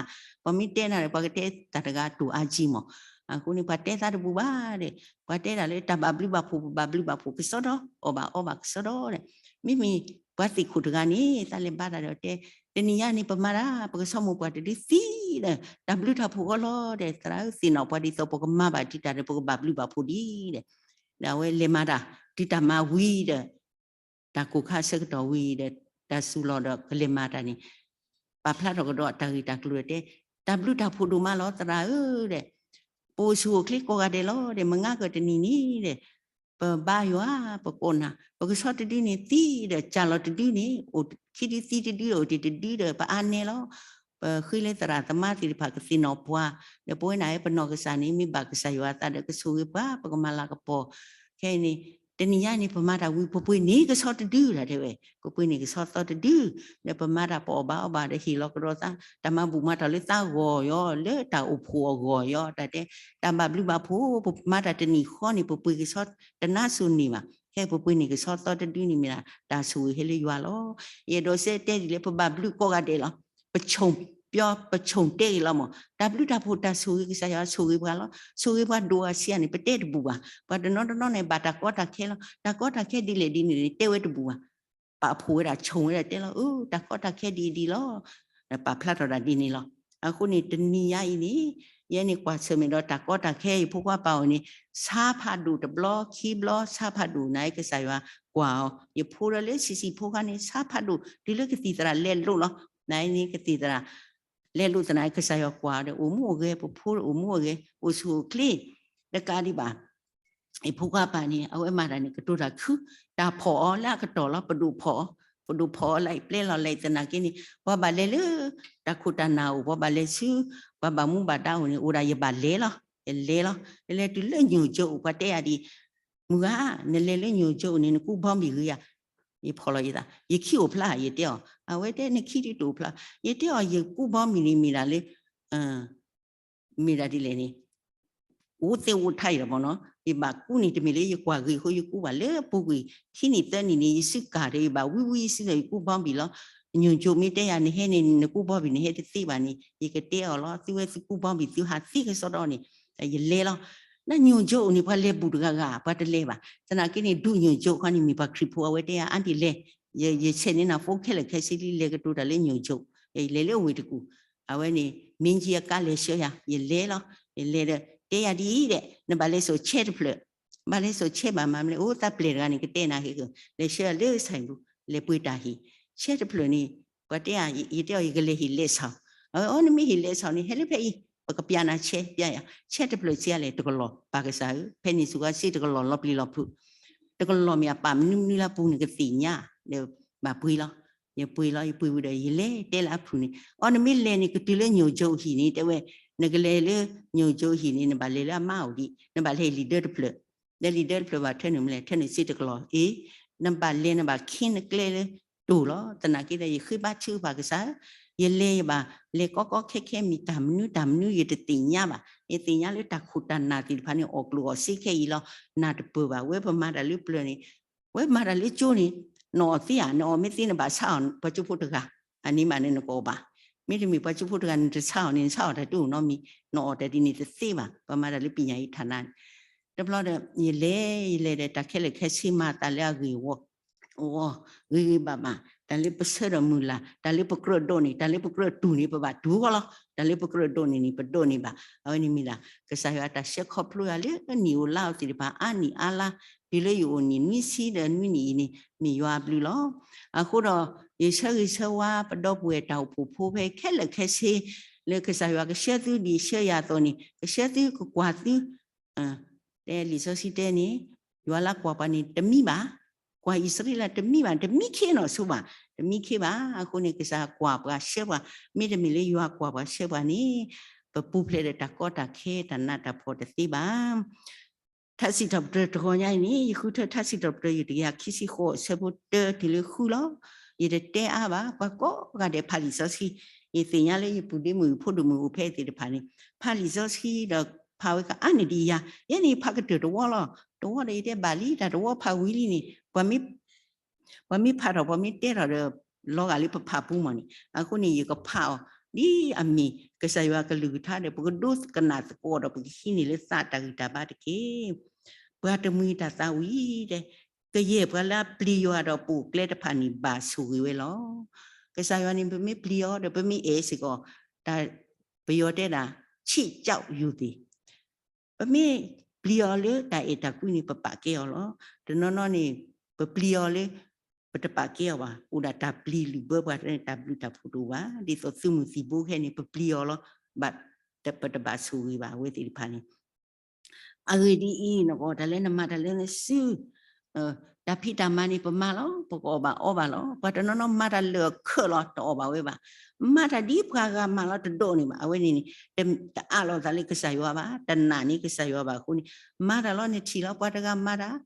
ပှၤမ့ၢ်တဲနၤဒီး ပှၤကတဲတၢ်တဂၤတိၢ်အါကံမး, အဃိန့ၣ် ပှၤတဲသးတဘူၣ်ဘၣ်ဒီး ပှၤတဲဒၣ်လၢတၢ်ဘၣ်ဘျုးဘၣ်ဖှိၣ် ပဘၣ်ဘျုးဘၣ်ဖှိၣ်ကစီဒီ, အီၣ်ဘၣ်အီဘၣ်ကစီဒီဒီး, မ့မ့ၢ်ပှၤသ့ၣ်ခိၣ်တဂၤန့ၣ် သးလဲၤဘါတၢ်ဒီးတဲ, တနံၤညါန့ၣ် ပမၤတၢ် ပကဆီမိၢ်ပှၢ်တဒုသံဒီး တၢ်ဘျုးတၢ်ဖှိၣ်အီၤလီၤဒီး သရၣ်ဧၢ သ့ၣ်နီၣ်ပှၤဒ်သိးပကမၤဘၣ်တံာ်တာ်ဒီး ပကဘၣ်ဘျုးဘၣ်ဖှိၣ်ဒံးဒီး, ဒီးအဝဲလဲၤမၤတၢ် တုၤတၢ်မၤဝံၤဒီး တၢ်ကိၢ်ခါဆၢကတီၢ်ဝံၤဒီး တၢ်စူၤလီၤဒီးကလဲၤမၤတၢ်န့ၣ်, ပာ်ဖျါထီၣ်ကဒီးတၢ်ဂ့ၢ်တၢ်ကျိၤဒီးတဲ, တၢ်ဘျုးတၢ်ဖှိၣ်ဒိၣ်မးလီၤ သရၣ်ဧၢဒီး, ပအိၣ်ဆူၣ်အိၣ်ချ့ကိးဂၤဒဲးလီၤဒီး မုၢ်ဂၤကတနံၤန့ၣ်ဒီး, ပဘါယွၤ ပကိးနၤ ပကဆီတဒုန့ၣ်သံဒီး စၢ်လီၤတဒုန့ၣ် အိၣ်ခံဒုသံတဒု အိၣ်တ့ၢ်တဒုဒီး ပအါနဲလီၤ. ပဃ့လၢသရၣ်သမါသ့ၣ်တဖၣ်ကသ့ၣ်နီၣ်ပှၤ, ဒီးပဝဲန့ၣ် ပနီၢ်ကစၢ်န့ၣ် မ့ၢ်ဘၣ်ကစၢ်ယွၤအသးဒီး ကဆိၣ်ဂ့ၤပှၤ ပကမၤလၤကပီၤ, ခဲအံၤန့ၣ် တနံၤညါန့ၣ် ပမၤတၢ်ဝံၤ ပပှ့ၤန့ၢ်ကဆီတဒုဒၣ်တဲဝဲ, ပပှ့ၤန့ၢ်ကဆီသီတဒု, ဒီးပမၤတၢ်ပအီၣ်ဘၣ်အီဘၣ်ဒီးဟ့ၣ်လီၤကဒီးသး, တၢ်မၤဘူၣ်မၤတီၢ်လၢသးဂီၢ်ယီၤ လၢတၢ်အိၣ်ဖှိၣ်အဂီၢ်ယီၤ တၢ်တဲ, တၢ်ဘၣ်ဘျုးဘၣ်ဖှိၣ် ပမၤတၢ်တနံၣ်ဃီန့ၣ် ပပှ့ၤကဆီတနါစိၤန့ၣ်ဘၣ်, ခဲအံၤပပှ့ၤန့ၢ်ကဆီသီတဒုန့ၣ်မ့ၢ်ဒၣ် တၢ်ဆိၣ်ဂ့ၤဟဲလၢယွၤလီၤ. ယအဲၣ်ဒိးစံးတဲဒ်လဲၣ် ပဘၣ်ဘျုးကိးဂၤဒဲးလီၤ. ပဆိၣ်တဲဂ့ၤလီၤမး, တၢ်ဘျုးတၢ်ဖှိၣ်တၢ်ဆိၣ်ဂ့ၤ ကစၢ်ယွၤဆိၣ်ဂ့ၤပှၤလီၤ. ဆိၣ်ဂ့ၤပှၤဒိၣ်အါဆံးအါန့ၣ် ပတဲတဘူၣ်ဘၣ်. ပှၤတနီၤတနီၤန့ၣ် ဘၣ်တၢ်ကီတၢ်ခဲလီၤ. တၢ်ကီတၢ်ခဲဒ်လဲၣ်ဒ်န့ၣ် တဲဝဲတဘူၣ်ဘၣ်. ပာ်ဖှိၣ်ဝဲဒၣ် ဆိၣ်ဝဲဒၣ်တဲလီၤ, အၢ တၢ်ကီတၢ်ခဲဒ်အံၤဒ်လီၤ. ပာ်ဖျါထီၣ်ဒၣ်ဒ်န့ၣ်လီၤ. အဃိန့ၣ် တနံၤညါအံၤန့ၣ် ယဲန့ၣ်ကွၢ်ဆၢၣ်မဲာ်ဒီးတၢ်ကီတၢ်ခဲ ယဖိခွါပာ်အီၤန့ၣ် ဆါဖးဒိၣ်တဘျီ ခံဘျီ ဆါဖးဒိၣ် နကစၢ်ယွၤကွၢ်အီၤ ယဖိဒီးလၢဆံးဆံးဖိခါန့ၣ် ဆါဖးဒိၣ် တုၤလၢကသံၣ်သရၣ်လဲလိာ်လီၤ. နန့ၣ်ကသံၣ်သရၣ် လဲလိာ်သနာ်က့ ကစၢ်ယွၤကွၢ်အီၤဒီး အိၣ်မူအိၣ်ဂဲၤ ပဖိအိၣ်မူအိၣ်ဂဲၤ အိၣ်ဆူၣ်အိၣ်ချ့ တကးဒံးဘၣ် ယဖိခွါပာ်န့ၣ် အဝဲမၤတၢ်န့ၣ် ကတိၤတၢ်ခု တၢ်ဖီၣ်အီၤလၢအကတီၢ်လီၤ. ပဒိၣ်ဖီၣ်အီၤ, ပဒိၣ်ဖီၣ်အီၤလၢပျဲလီၤလၢသနာ်က့န့ၣ် ပှၤဘၣ်လဲၤလၢ တၢ်ခိၣ်တၢ်နၢ်အိၣ် ပှၤဘၣ်လဲၤဆူ ပှၤဘၣ်မူဘၣ်ဒါအိၣ်န့ၣ် အိၣ်ဒၣ်ယဘၣ်လဲၤလီၤ, ယလဲၤလီၤ. ယလဲၤတုၤလၢညိၣ်ကၠိအိၣ် ပှၤတဲယၤဒ်အံၤ, မုၢ်ဂၤ နလဲၤလၢညိၣ်ကၠိအိၣ်န့ၣ် နကူဘီမုၢ်ဂ့ၤယၤ, ယဖီၣ်လီၤယသး ယခံအိၣ်ဖျါ ယတဲအီၤ, အဝဲတဲနခံဒုတအိၣ်ဖျါ, ယတဲအီၤ ယကူဘီမုၢ်န့ၣ်မ့ၢ်ဒၣ်လၢ မ့ၢ်ဒၣ်ဒ်လဲၣ်န့ၣ် အိၣ်သ့ၣ်အိၣ်ထါအံၤလီၤမ့ၢ်နီၤ, ယဘၣ်ကူၣ်န့ၣ် တမ့ၢ်လၢယကွၢ်ဂ့ၤအဃိယကူၣ်ဘၣ် လၢပူၤကွံာ်ခံနံၣ်သၢနံၣ်န့ၣ် ယစုကၤဒီး ယဘၣ်ဝံဝံယစုဒီး ယကူၣ်ဘီဘံၣ်လီၤ. ညိၣ်ကၠိမ့ၢ်တဲယၤ နဟဲန့ၣ် နကူၣ်ဘီဘံၣ် နဟဲတသ့ဘၣ်န့ၣ် ယကတဲအီၤလီၤ. သုဝဲသုကူၣ်ဘီဘံၣ် သုဟးသ့ကစီဒီန့ၣ် ယလဲၤလီၤ. နညိၣ်ကၠိန့ၣ် ပှၤလဲၤဘူၣ်တဂၤဂၤ ပှၤတလဲၤဘၣ်. သနာ်က့န့ၣ် ဒူၣ်ညိၣ်ကၠိခီန့ၣ် မ့ၢ်ပှၤခရံာ်ဖိ အဝဲတဲယၤ အါတံၢ်လဲၤ ယဆဲးန့ၢ်နၤ phone ခဲလၢာ်ခဲဆ့လံ လဲၤကတိၤတၢ်လၢညိၣ်ကၠိ, ယလဲၤလၢအဝ့ၢ်တကူၣ်, အဝဲန့ၣ် မ့ၢ်ကံအကါလဲၤဆှၢယၤ ယလဲၤလီၤ. ယလဲၤဒီး တဲယၤဒ်အံၤဒဲး နဘၣ်လဲၤစိာ်ဆဲတဖျၢၣ်, ဘၣ်လဲၤစိာ်ဆဲဘၣ်မၤမနုၤလဲၣ် အိၣ်သးပျဲၢ်တဂၤန့ၣ် ကတဲနၤဟ့ၣ် လဲၤဆှၢယၤလၢဆၣ်ပူၤ လဲၤပှ့ၤတၢ်ဟံၣ်, ဆဲတဖျၢၣ်န့ၣ် ပှၤတဲယၤ ယတဲအီၤ ယကလဲၤဟ့ၣ်လဲးဆီၣ်, အဝဲအီၤ နမ့ၢ်ဟ့ၣ်လဲးဆီၣ်န့ၣ် ဟဲလၢဖဲအံၤ ပကပျၢ်နၤဆဲ ပျၢ်ယၤ ဆဲတဖျၢၣ်ဆံးလဲၣ် တကလီၢ် ပၢ်ကစၢ်ဧၢ, ဖဲန့ၣ်စ့ၢ်ကီး စ့တကလီၢ်လီၤပျံၤလီၤဖုး, တကလီၢ်မ့ၢ်အပာ်မနုၤမနုၤလၢပူၤန့ၣ် ကသ့ၣ်ညါ ဒီးဘၣ်ပှ့ၤလီၤ. ယပှ့ၤလီၤ ယပှ့ၤဝံၤဒီး ယလဲၤတဲလၢအဖုၣ်န့ၣ် အီၤ နမ့ၢ်လဲၤန့ၣ် ကတုၤလၢညိၣ်ကၠိဟံၣ်န့ၣ် တဲဝဲ, နကလဲၤလၢညိၣ်ကၠိဟံၣ်န့ၣ် နဘၣ်လဲၤလၢအမါအိၣ်ဒံး နဘၣ်လဲၤဟ့ၣ်လံာ်ဒၢတဖျၢၣ်, လဲၤလံာ်ဒၢတဖျၢၣ်ဘၣ်ထၢနုာ်မနုၤလဲၣ် ထၢနုာ်စ့တကလီၢ်အ့, နဘၣ်လဲၤနဘၣ်ခ့နကျဲလၢတိၢ်လီၤ. သနာ်က့ဒီး ယဃ့ဘါထုကဖၣ်ကစၢ်ဧၢ, ယလဲၤယဘၣ် လဲၤကီကီခဲခဲမ့ၢ်တၢ်မနုၤတၢ်မနုၤ ယတသ့ၣ်ညါဘၣ်. ယသ့ၣ်ညါလၢတၢ်ခိၣ်တၢ်နၢ်သ့ၣ်တဖၣ်န့ၣ် အီၣ်ကျိၣ်အီၣ်စ့ခဲအံၤလီၤ. နၢ်တပၢၢ်ဘၣ် ဝဲပမၤတၢ်လၢပျၢၤန့ၣ် ဝဲမၤတၢ်လၢကၠိန့ၣ် နအီၣ်သ့ဧါ, နအီၣ်မ့ၢ်သ့နဘၣ်ဆါအီၤ ပှၤကၠိဖိတဂၤ, အန့ၣ်မးန့ၣ်နကအီၣ်ဘၣ်. မ့တမ့ၢ်ပှၤကၠိဖိတဂၤ နတဆါအီၤန့ၣ် နဆါအီၤတၢ်တအိၣ်နီတမံၤ, နအီၣ်တၢ်ဒ်န့ၣ်တသ့ဘၣ်. ပှၤမၤတၢ်လၢပညာရေးဌာနန့ၣ် တဘျီဒီး ယလဲၤ ယလဲၤဒီး တၢ်ခဲလၢာ်ခဲဆ့မၤသးလၢအဂ့ၢ်အဝီ အဂ့ၤဂ့ၤဘၣ်ဘၣ်, တၢ်လၢပဆၢထၢၣ်မုၢ်လၢ်, တၢ်လၢပကြၢးဒိးန့ၣ်, တၢ်လၢပကြၢးတူၢ်န့ၣ် ပဘၣ်တူၢ်ဃီလီၤ. တၢ်လၢပကြၢးဒိးန့ၣ်န့ၣ် ပဒိးန့ၢ်ဘၣ်. အဝဲန့ၣ်မ့ၢ်ဒၣ် ကစၢ်ယွၤတၢ်ဆှၢခီဖျိယၤလၢနံၣ်အိၣ်လါအိၣ်သ့ၣ်တဖၣ် အါနံၣ်အါလါ, တုၤလၢယအိၣ်နံၣ်နွံဆံဒီးနွံနံၣ်အံၤန့ၣ် မ့ၢ်ယွၤအဘျုးလီၤ. အဃိဒီး ယဆၢဂ့ၤဆၢဝါပဒီပုၢ်ဝဲၢ်တၢ်အိၣ်ဖှိၣ်ဖိဖဲခဲလၢာ်ခဲဆ့ လၢကစၢ်ယွၤကဆှၢသုဒ်ဆှၢယၤအသိးန့ၣ် ကဆှၢသုကကွၢ်သု တဲလံာ်စီဆှံတဲန့ၣ် ယွၤလၢကွၢ်ပှၤန့ၣ် တမံဘၣ်, ကွၢ်အံၣ်စရ့လးတမံဘၣ်, တမံခ့နီၢ်ဆိဘၣ်, တမံခ့ဘၣ်. အဃိန့ၣ် ကစၢ်ကွၢ်ပှၤဆှၢပှၤ, မ့တမ့ၢ်လၢယွၤကွၢ်ပှၤဆှၢပှၤန့ၣ် ပပူၤဖျဲးဒီးတၢ်ကီတၢ်ခဲတၢ်နးတၢ်ဖှီၣ်တသ့ဘၣ်. ထါစံးထီၣ်ပတြၢၤတဂီၤညါအံၤန့ၣ် ယဃုထၢထါစံးထီၣ်ပတြၢၤ ယတကယၤခံဆံဃိး အဆၢဖိတၢတုၤလၢဃုလီၤ. ယတတဲအါဘၣ်, ပှၤကိးဂၤဒဲးဖးလံာ်စီဆှံ, ယသ့ၣ်ညါလၢယပုၢ်ဒ့မုၣ် ယဖိဒိၣ်မုၣ်အိၣ်ဖဲသ့ၣ်တဖၣ်န့ၣ် ဖးလံာ်စီဆှံဒီးဖးဝဲကအါန့ၢ်ဒံးယၤ, ယဲန့ၣ်ဖးကတၢၢ်တဝီလီၤ. တဝီဒီးယတဲဘၣ်လံ တၢ်တဝီဖးဝံၤလံန့ၣ် ပှၤမ့ၢ်ဖးထီၣ် ပှၤမ့ၢ်တဲထီၣ်ဒီး လီၤဂာ်လၢပဖးပူမီၢ်န့ၣ်, အဃိန့ၣ် ယကဖးအီၤ ဒ်အမ့ၢ်ကစၢ်ယွၤကလုၢ်ကထါဒီး ပကဒိကနၣ်သကိးဒီး ပကဟံးန့ၢ်လၢသးတၢ်ဂံၢ်တၢ်ဘါတက့ၢ်. ပှၤတမှံၤတၢ်သးဝံၣ်တဲ, ကယဲၢ်ပှၤလၢအပျံၤယွၤဒီးပိာ်ကျဲတဖၣ်န့ၣ် ဘၣ်ဆိၣ်ဂ့ၤဝဲလီၤ. ကစၢ်ယွၤန့ၣ် ပမ့ၢ်ပျံၤအီၤဒီး ပမ့ၢ်အဲၣ်စ့ၢ်ကီး တၢ်ပယီၤတဲဒၣ် ချစ်ကြောက်ရွံသေ ပမ့ၢ်ပျံၤအီၤလၢတၢ်အဲၣ်တၢ်ကွံန့ၣ် ပပာ်ကဲအီၤလီၤ. တနီၤနီၤန့ၣ် ပပျံၤအီၤလၢ ပတပာ်ကဲအီၤဘၣ်, အိၣ်ဒၣ်တၢ်ပျံၤလုၢ်ဘၢပှၤ တၢ်ဘျုးတၢ်ဖှိၣ်တအိၣ်ဘၣ်. ဒ်သိးသုးမုၢ်သံၣ်ဘိခဲန့ၣ် ပပျံၤအီၤလီၤ, ဘၣ် ပတဘၣ်ဆိၣ်ဂ့ၤဘၣ် အဝဲသ့ၣ်တဖၣ်န့ၣ် အဂ့ၢ်ဒ်အံၤ, နကအီၣ်တၢ်လၢနမၤတၢ်လၢနစု, တၢ်ဖံးတၢ်မၤန့ၣ် ပမၤလီၤ, ပကအီၣ်ဘၣ်အီဘၣ်လီၤ. ပှၤတနီၤနီၤမၤတၢ်လၢာ်အခၢးလီၤ တအီၣ်ဘၣ်ဝဲဘၣ်. မၤတၢ်ဒ်ပှၤဂၤမၤလီၤ တဒိးန့ၢ်ဘၣ်. အဝဲန့ၣ်န့ၣ် တအးလီၤသးလၢကစၢ်ယွၤဘၣ်, တနာ်န့ၢ်ကစၢ်ယွၤဘၣ်အဃိန့ၣ်, မၤတၢ်လီၤ နထံၣ်လီၤ ပှၤတဂၤမၤတၢ်,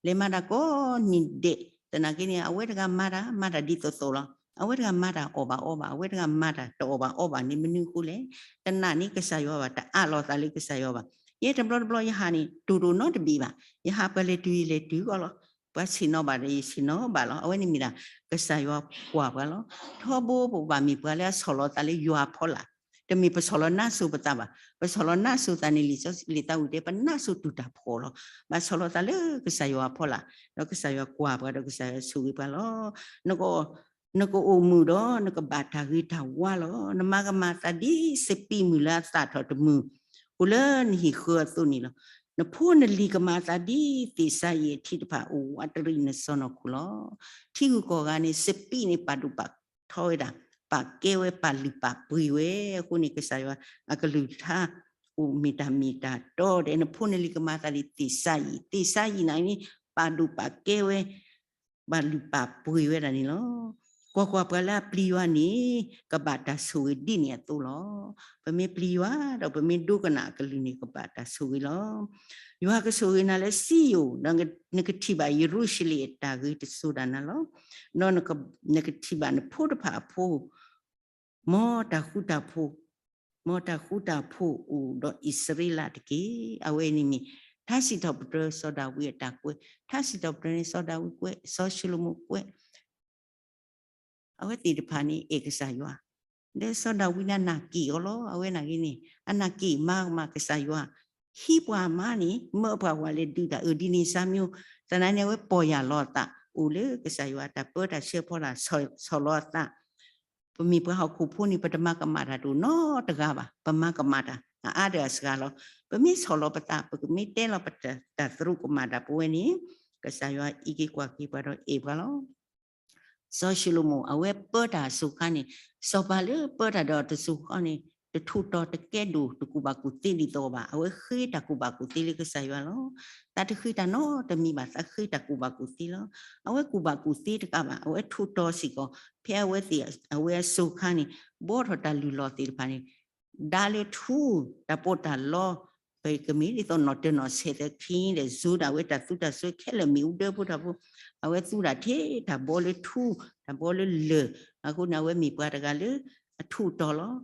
လဲၤမၤတၢ်ကိးနံၤဒဲး, သနာ်က့န့ၣ် အဝဲတဂၤမၤတၢ်, မၤတၢ်ဒ်သိးသိးလီၤ. အဝဲတဂၤမၤတၢ်အီၣ်ဘၣ်အီဘၣ်, အဝဲတဂၤမၤတၢ်တအီၣ်ဘၣ်အီဘၣ်န့ၣ် မနုၤအဃိလဲၣ်. တနာ်န့ၢ်ကစၢ်ယွၤဘၣ်, တအးလီၤသးလၢကစၢ်ယွၤဘၣ်. ယဲတဘျီတဘျီယဟးန့ၣ် တိၢ်တိၢ်နီတဘ့ၣ်ဘၣ်. ယဟးပှၤလဲၤတုၤယလဲၤတုၤကီးလီၤ. ပှၤဆ့ၣ်နီၤဘၣ်ဒီးယဆ့ၣ်နီၤဘၣ်လီၤ. အဝဲန့ၣ်မ့ၢ်ဒၣ် ကစၢ်ယွၤကွၢ်ပှၤလီၤ. ထီဘိပကဘၣ်မ့ၢ်ပှၤလၢအဆီၣ်လီၤသးလၢယွၤအဖီလာ်, တမ့ၢ်ပဆီၣ်လီၤနါစိၤပသးဘၣ်. ပဆီၣ်လီၤနါစိၤသးန့ၣ် လံာ်စီဆှံလံာ်သးဝံၣ်တဲ ပနါစိၤတူၢ်တၢ်ဖှီၣ်လီၤ. ဘၣ်ဆီၣ်လီၤသးလၢကစၢ်ယွၤအဖီလာ်, ဒီးကစၢ်ယွၤကွၢ်ပှၤဒီးကစၢ်ယွၤဆိၣ်ဂ့ၤပှၤလီၤ. နက နကအိၣ်မုာ်ဒီးနကဘၣ်တၢ်ဂ့ၤတၢ်ဝါလီၤ. နမၤကမၣ်သးဒ်စပံးမုၢ်လၢအသၣ်ထီၣ်တမုၢ် အိၣ်လၢနဟံၣ်ဃၢၤအသိးန့ၣ်လီၤ. နဖိနလံၤကမၤသးဒ်သ့ၣ်စၤယံးအထံတဖၣ်အိၣ်ဝးတရံးနစီၢ်နီၤခိၣ်လီၤ. ထံဂုၤကီၢ်ဂၤန့ၣ် စပံးန့ၣ်ပာ်ဒိၣ်ပာ်ထီဝဲဒၣ်, ပာ်ကဲဝဲ ပာ်လုၢ်ပာ်ပှ့ၤဝဲ. အဃိန့ၣ် ကစၢ်ယွၤအကလုၢ်ကထါ အိၣ်မ့ၢ်တၢ်မ့ၢ်တၢ်တီဒီး နဖိနလံၤကမၤသးဒ်သ့ၣ်စၤယံး, သ့ၣ်စၤယံးန့ၣ်န့ၣ် ပာ်ဒိၣ်ပာ်ကဲဝဲ ဘၣ်လုၢ်ပာ်ပှ့ၤဝဲဒၣ်န့ၣ်လီၤ. ကွၢ်ကွၢ်, ပှၤလၢအပျံၤယွၤန့ၣ် ကဘၣ်တၢ်ဆိၣ်ဂ့ၤဒ်န့ၣ်အသိးလီၤ. ပမ့ၢ်ပျံၤယွၤဒီး ပမ့ၢ်ဒိကနၣ်အကလုၢ်န့ၣ် ကဘၣ်တၢ်ဆိၣ်ဂ့ၤလီၤ. ယွၤကဆိၣ်ဂ့ၤနၤလၢစံယိၣ်, ဒီးနကထံၣ်ဘၣ်ယရူၤၡလ့ၣ်အတၢ်ဂ့ၤတစိၤဒၣ်နၤလီၤ. ဒီးနကထံၣ်ဘၣ်နဖိတဖၣ်အဖိ မ်တၢ်ဃူတၢ်ဖိး, မ်တၢ်ဃူတၢ်ဖိးအိၣ်ဒီးအံၣ်စရ့လးတက့ၢ်. အဝဲန့ၣ်မ့ၢ် ထါစံးထီၣ်ပတြၢၤစီၤဒၤဝံးအတၢ်ကွဲး, ထါစံးထီၣ်ပတြၢၤန့ၣ် စီၤဒၤဝံးကွဲး, စီၤၡလိၤမိၣ်ကွဲး အဝဲသ့ၣ်တဖၣ်န့ၣ် အဲၣ်ကစၢ်ယွၤ, ဒီးစီၤဒၤဝံးန့ၣ် နာ်က့ၣ်အီၤလီၤ. အဝဲနာ်က့န့ၣ် အနာ်က့ၣ်မၤကမၣ်ကစၢ်ယွၤ, ဟံးပှၤမါန့ၣ် မၢပှၤဝၤလဲၤဒုးတၢ်အၢဒ်န့ၣ်စၢ်မံၤ, သနာ်န့ၣ် အဝဲပီၢ်ယၢ်လီၤအသး အိၣ်လၢကစၢ်ယွၤတၢ်ပၢတၢ်ဆှၢဖီလာ် ဆီၣ်လီၤအသး ပမ့ၢ်ပှၤဟီၣ်ခိၣ်ဖိန့ၣ် ပတမၤကမၣ်တၢ်တအိၣ်နီတဂၤဘၣ်, ပမၤကမၣ်တၢ်အအါဒီးအစှၤလီၤ. ပမ့ၢ်ဆီၣ်လီၤပသး ပကမ့ၢ်တဲလီၤပတၢ်သရူးကမၣ်တၢ်ပဝဲန့ၣ် ကစၢ်ယွၤအံးက့ၤကွၢ်က့ၤပှၤဒီးအဲၣ်ပှၤလီၤ. စီၤၡလိၤမိၣ် အဝဲပၢတၢ်အစိၤခါန့ၣ် စီၤပၤလၢပၢတၢ်ဒီးတစိၤဃီန့ၣ် တထူးတီၤတကဲဒိၣ် တကူၣ်ဘၣ်ကူၣ်သ့ဒ်သိးဘၣ်. အဝဲဃ့တၢ်ကူၣ်ဘၣ်ကူၣ်သ့လၢကစၢ်ယွၤလီၤ. သးတဃ့တၢ်နီတမံၤဘၣ်, သးဃ့တၢ်ကူၣ်ဘၣ်ကူၣ်သ့လီၤ. အဝဲကူၣ်ဘၣ်ကူၣ်သ့တကးဘၣ်, အဝဲထူးတီၤစ့ၢ်ကီး ဖဲအဝဲသ့ၣ် အဝဲအစိၤခါန့ၣ် ဘှီထီၣ်တၢ်လုၢ်လီၢ်သ့ၣ်တဖၣ်န့ၣ် ဒါလၢထူ တၢ်ပီးတၢ်လီ ပကမ့ၢ်ဒ်သိးနီၣ်တၢၤနီၣ်ဆဲးသ့ၣ်ခံဒီး စူၤဒၣ်ဝဲတၢ်သူတၢ်စွဲခဲလၢာ် မ့ၣ်အူဒၢဖိတၢ်ဖိ, အဝဲသူဒၣ်ထဲတၢ်ဘှီလၢထူ တၢ်ဘှီလၢလၢၢ်, အဃိန့ၣ် အဝဲမ့ၢ်ပှၤတဂၤလၢအထူးတီၤလီၤ.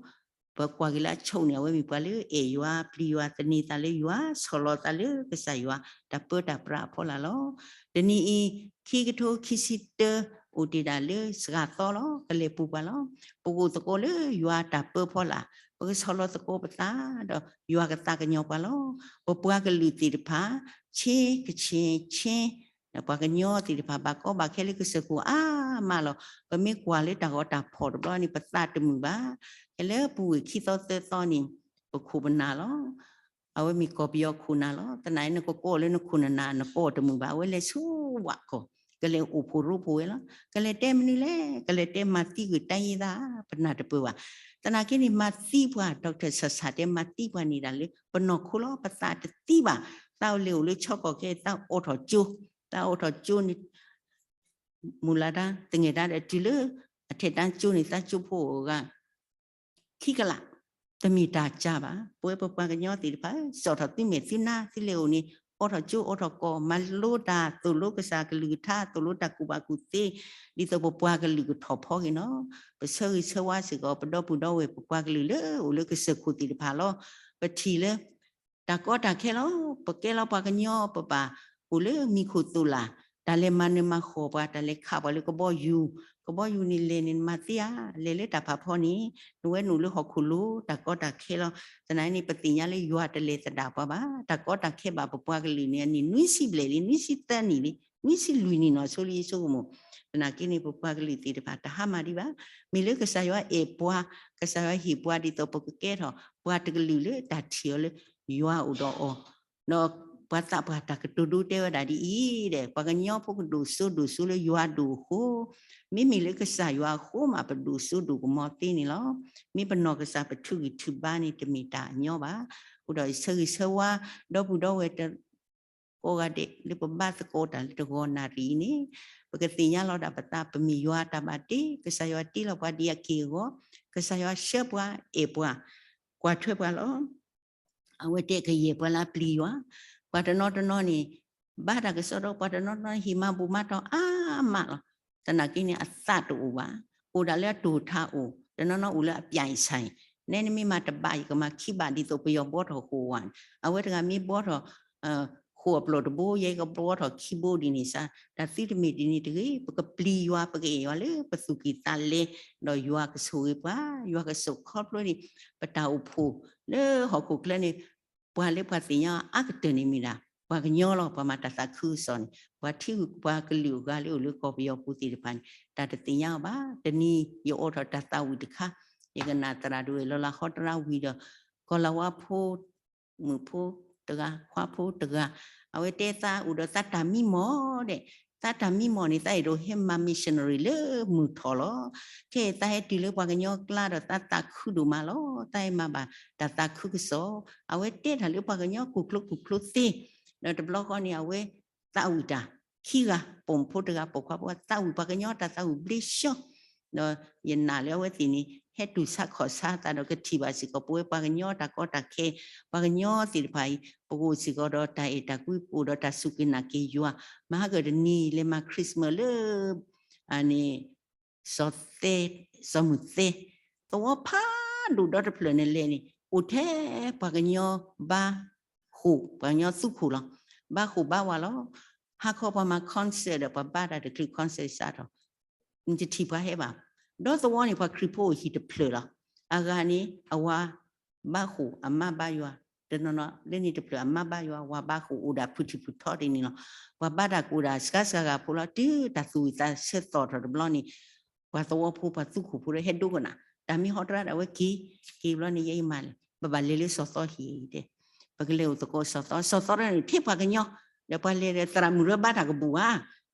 ပကွၢ်က့ၤလၢအဆိးန့ၣ် အဝဲမ့ၢ်ပှၤလၢအဲၣ်ယွၤ ပျံၤယွၤ သန့ၤသးလၢယွၤ ဆီၣ်လီၤသးလၢကစၢ်ယွၤ တၢ်ပၢတၢ်ပြးအဖီလာ်လီၤ. တနံၤအံၤ ခံကထိခံဆံတၢ အိၣ်တ့ၢ်ဒၣ်လၢစှၤသီလီၤ. ကလဲၤပူၤပှၤလီၤ. ပကအိၣ်သကိးလၢယွၤတၢ်ပၢဖီလာ်, ပကဆီၣ်လီၤသကိးပသး ဒီးယွၤကသးကညီၤပှၤလီၤ. ပပှၤကလုာ်သ့ၣ်တဖၣ် ဆ့ကဆ့ဆ့ ဒီးပှၤကညီသ့ၣ်တဖၣ် ဘၣ်ကီဘၣ်ခဲလၢကစၢၢ်ခိၣ်အါမးလီၤ. ပမ့ၢ်ကွၢ်လၢတၢ်ဂီၤတၢ်ဖီၣ်တဘျီန့ၣ် ပသးတမုာ်ဘၣ်. ဖဲလၢပူၤဝ့ၢ်ခံသီသၢသီန့ၣ် ပခိၣ်ပနၢ်လီၤ. အဝဲမ့ၢ်ကီၢ်ပယီၤခိၣ်နၢ်လီၤ. သနာ်က့ နကကိးလၢနခိၣ်နနၢ် နကိးတမုာ်ဘၣ်. အဝဲလဲၤဆူဝၣ်ကီၢ် ကလဲၤအိၣ်ဖှိၣ်ရိဖှိၣ်ဝဲလီၤ. ကလဲၤတဲမနုၤလဲၣ်, ကလဲၤတဲမၤသံကွံာ်တၢ်ယံသး ပနၢ်တပၢၢ်ဘၣ်. သနာ်က့န့ၣ် မၤသံပှၤ ဒီးကစၢ်ဆၣ်တဲ မၤသံပှၤန့ၣ်ဒၣ်လၢပနီၢ်ခိလီၤ. ပသးတသံဘၣ်. သးအိၣ်လဲၤအိၣ်လၢဆီကီၢ်ခဲအံၤ သးအိးထီၣ်ကၠိ, သးအိးထီၣ်ကၠိန့ၣ် မုၢ်လၢ်တၢ် သငဲၤတၢ်ဒီးတုၤလၢ အထဲတၢ်ကၠိန့ၣ် သးကၠိဖိအိၣ်ဂၤ ခံကလး, တမ့ၢ်တၢ်ကၢ်ဘၣ်. ပဝဲပပှၤကညီသ့ၣ်တဖၣ် စးထီၣ်သုမဲာ်သုနါ သုလဲၤအိၣ်န့ၣ် အိးထီၣ်ကၠိအိးထီၣ်ကီၢ် မၤလိတၢ် သိၣ်လိကစၢ်ကလုၢ်ကထါ သိၣ်လိတၢ်ကူၣ်ဘၣ်ကူၣ်သ့ ဒ်သိးပပှၤကလုာ်ကထီၣ်ဖီက့ၤနီၤ. ပဆၢဂ့ၤဆၢဝါစ့ၢ်ကီး ပဒီပုၢ်ဒီဝဲၢ် ပပှၤကလုာ်လၢအိၣ်လၢကစၢၢ်ခိၣ်သ့ၣ်တဖၣ်လီၤ. ပထံၣ်လၢ တၢ်ကီတၢ်ခဲလီၤ. ပကဲလီၤပှၤကညီ ပဘၣ်အိၣ်လၢမံၤခိၣ်သိၣ်လာ်, တၢ်လဲၤမၤနၢၤမၤဃီၤပှၤ, တၢ်လဲၤခးပှၤလၢကဘီယူၤ, ကဘီယူၤန့ၣ်လဲၤန့ၣ် နမၤသံဧါ, လဲၤလၢတၢ်ဖးဖီန့ၣ် နဝဲနအိၣ်လၢဟီၣ်ခိၣ်လိၤ တၢ်ကီတၢ်ခဲလီၤ. သနာ်က့န့ၣ် ပသ့ၣ်ညါလၢယွၤတလဲၤသဒၣ်ပှၤဘၣ်. တၢ်ကီတၢ်ခဲဘၣ်ပပှၤကလုာ်န့ၣ် အနံၣ်နွံဆံဘျဲၣ်လံ, နွံဆံသၢနံၣ်လံ, နွံဆံလွံၢ်နံၣ်နီၤ ဆိလၢယဆိကမိၣ်. သနာ်က့န့ၣ် ပပှၤကလုာ်သ့ၣ်တဖၣ် တဟါမၢ်ဒံးဘၣ်. မ့ၢ်လၢကစၢ်ယွၤအဲၣ်ပှၤ, ကစၢ်ယွၤဟ့ၣ်ပှၤဒ်သိးပကကဲထီၣ် ပှၤတကလုာ်လၢတၢ်ထံၣ်အီၤလၢ ယွၤအိၣ်ဒီးအီၤ ဒီးပှၤသးပှၢ်တၢ်ကတိၤဒိတဲဝဲဒၣ်ဒ်အံၤဒီး ပှၤကညီဖိကဒိၣ်စိဒိၣ်စိလၢယွၤဒိၣ်အဃိ, မ့မ့ၢ်လၢကစၢ်ယွၤအဃိမး ပဒိၣ်စိဒိၣ်ကမီၤသ့န့ၣ်လီၤ. မ့ၢ်ပနီၢ်ကစၢ်ပထုးဂံၢ်ထုးဘါန့ၣ် တမ့ၢ်တၢ်ညီဘၣ်. အဃိဒီးဆၢဂ့ၤဆၢဝါ ဒီပုၢ်ဒီဝဲၢ်တ ကိးဂၤဒဲး လၢပဘါသကိးတၢ်လၢတဂီၤနၣ်ရံၣ်အံၤန့ၣ် ပကသ့ၣ်ညါလီၤဒၣ်ပသး ပမ့ၢ်ယွၤတၢ်ဘၣ်တ့, ကစၢ်ယွၤတ့လီၤပှၤဒ်အက့ၢ်အဂီၤ, ကစၢ်ယွၤဆှၢပှၤအဲၣ်ပှၤ ကွၢ်ထွဲပှၤလီၤ. အဝဲတဲကယဲၢ်ပှၤလၢအပျံၤယွၤ, ပှၤတနီၤတနီၤန့ၣ် ဘါတၢ်ကစီၣ်ဒီး ပှၤတနီၤတနီၤဟ့ၣ်မၤဘူၣ်မၤတီၢ်အါမးလီၤ. သနာ်က့န့ၣ် အသးတအိၣ်ဘၣ်, အိၣ်ဒၣ်လၢအတိာ်ထးအိၣ်, တနီၤနီၤအိၣ်လၢအပြၢၣ်အဆၢၣ်, နဲနမ့ၢ်မၤတဘၣ် ယကမၤခံဘၣ် ဒ်သိးပယီၤဘှီထီၣ်ဃိာ်ဝါန့ၣ် အဝဲတဂၤမ့ၢ်ဘှီထီၣ် ဃိာ်အပျီၢ်တဘိ ယဲကဘှီထီၣ်ခံဘိဒ်န့ၣ်စ့ၢ်, တၢ်သံတမ့ၢ်ဒ်န့ၣ်တဂ့ၤ, ပကပျံၤယွၤ ပကအဲၣ်ယွၤလၢပသူၣ်ကံၢ်သးလဲ, ဒီးယွၤကဆိၣ်ဂ့ၤပှၤ, ယွၤကဆိၣ်ခီဖျိန့ၣ် ပတၢ်အိၣ်ဖှိၣ်လၢဟီၣ်ခိၣ်ချၢန့ၣ် ပှၤလၢပှၤသ့ၣ်ညါအါကတၢၢ်န့ၣ်မ့ၢ်ဒၣ် ပှၤကညီလီၤ. ပှၤမၤတၢ်သးခုကစီၣ်န့ၣ် ပှၤထံဂုၤပှၤကလုာ်အဂၤလၢအိၣ်လၢကီၢ်ပယီၤပူၤသ့ၣ်တဖၣ်န့ၣ် တၢ်တသ့ၣ်ညါအီၤဘၣ်. တနံၤယအိးထီၣ်တၢ်သးဝံၣ်တခါ, ယကနၣ်သရၣ်ဒိၣ်ဝဲၢ်လီၤလၢဟီတရါဝံၤဒီး ကီၢ်လၤဝါဖိ မုၣ်ဖိတဂၤ ခွါဖိတဂၤ, အဝဲတဲသးအိၣ်ဒီးသးတၢ်မံမီၢ်ဒဲး, သးတၢ်မံမီၢ်န့ၣ် သးအဲၣ်ဒိးဟဲမၤ missionary လၢမုၢ်ထီၣ်လီၤ. ခဲအံၤသးဟဲတုၤလၢပှၤကညီကျါဒီး သးသးခုဒိၣ်မးလီၤ. သးဟဲမၤဘၣ်တၢ်သးခုကစီၣ်, အဝဲတဲတၢ်လၢပှၤကညီကူၣ်ကျိကူၣ်ကျိသ့, ဒီးတဘျီဃီန့ၣ် အဝဲသးဝံၣ်တၢ် ခံဂၤ ပိာ်မုၣ်ဖိတဂၤ ပိာ်ခွါဖိ သးဝံၣ်ပှၤကညီတၢ်သးဝံၣ်ဘျ့ဆှီ, ဒီးယနာ်လၢအဝဲသ့ၣ်န့ၣ် ဟဲတူၢ်ဆါခီၣ်ဆါသးဒီးကထံၣ်ဘၣ်စ့ၢ်ကီး ပဝဲပှၤကညီတၢ်ကီတၢ်ခဲ, ပှၤကညီသ့ၣ်တဖၣ်အံၤ ပကအိၣ်စ့ၢ်ကီးဒီးတၢ်အဲၣ်တၢ်ကွံ ပအိၣ်ဒီးတၢ်စူၢ်က့ၤနာ်က့ၤယွၤ, မၤဟါကတနံၤလဲၤမၤ Christmas လၢ န့ၣ် စီၤသဲ, စီၤမုၢ်သဲ, သဝီဖးဒိၣ်ဒီတဖျၢၣ်န့ၣ်လဲၣ်န့ၣ် အိၣ်ထဲပှၤကညီဘါဃ ပှၤကညီသူၣ်ခိၣ်လီၤ. ဘၣ်ဃိၣ်ဘၣ်ဝးလီၤ. ဟါခီပှၤမၤ concert ဒီး ပှၤဘၣ်တၢ်တချုး concert စးထီၣ် နတထံၣ်ပှၤဟဲဘၣ်. ဒီးသဝီန့ၣ် ပှၤခရံာ်ဖိအိၣ်ဟံၣ်တဖျၢၣ်လီၤ. အဂၤန့ၣ် အဝၤဘၣ်ဃိၣ်အမါဘၣ်ယွၤ, တနီၤနီၤလၢန့ၣ်တဖျၢၣ်အမါဘၣ်ယွၤ ဝၤဘၣ်ဃိၣ်အိၣ်ဒၣ်ဖုထံၣ်ဖုထီတ့ၢ်န့ၣ်လီၤ. ပှၤဘၣ်တၢ်ကအိၣ်ဒၣ်စှၤစှၤဂၤဖိလီၤ. တုၤတၢ်သူၣ်ဝံၣ်သးဆၢသီၣ်ထီၣ်တဘျီန့ၣ် ပှၤသဝီဖိပှၤသူၣ်ခိၣ်ဖိဒီးဟဲဒိကနၣ် တၢ်မ့ၢ်ဟီတရၣ်ဒၣ်ဝဲက့ၤ, က့ၤဘျီန့ၣ် ယဲယမၤလဲၣ်, ပဘၣ်လဲၤလၢစီၤသီဟံၣ်တဲ, ပကလဲၤအိၣ်သကိးစီၤသီ, စီၤသီတန့ၣ် ထဲပှၤကညီ, ဒီးပှၤလဲၤဒီးသရၣ်မုၣ်ရၢဘါတၢ်ကဘူၣ်ဧါ,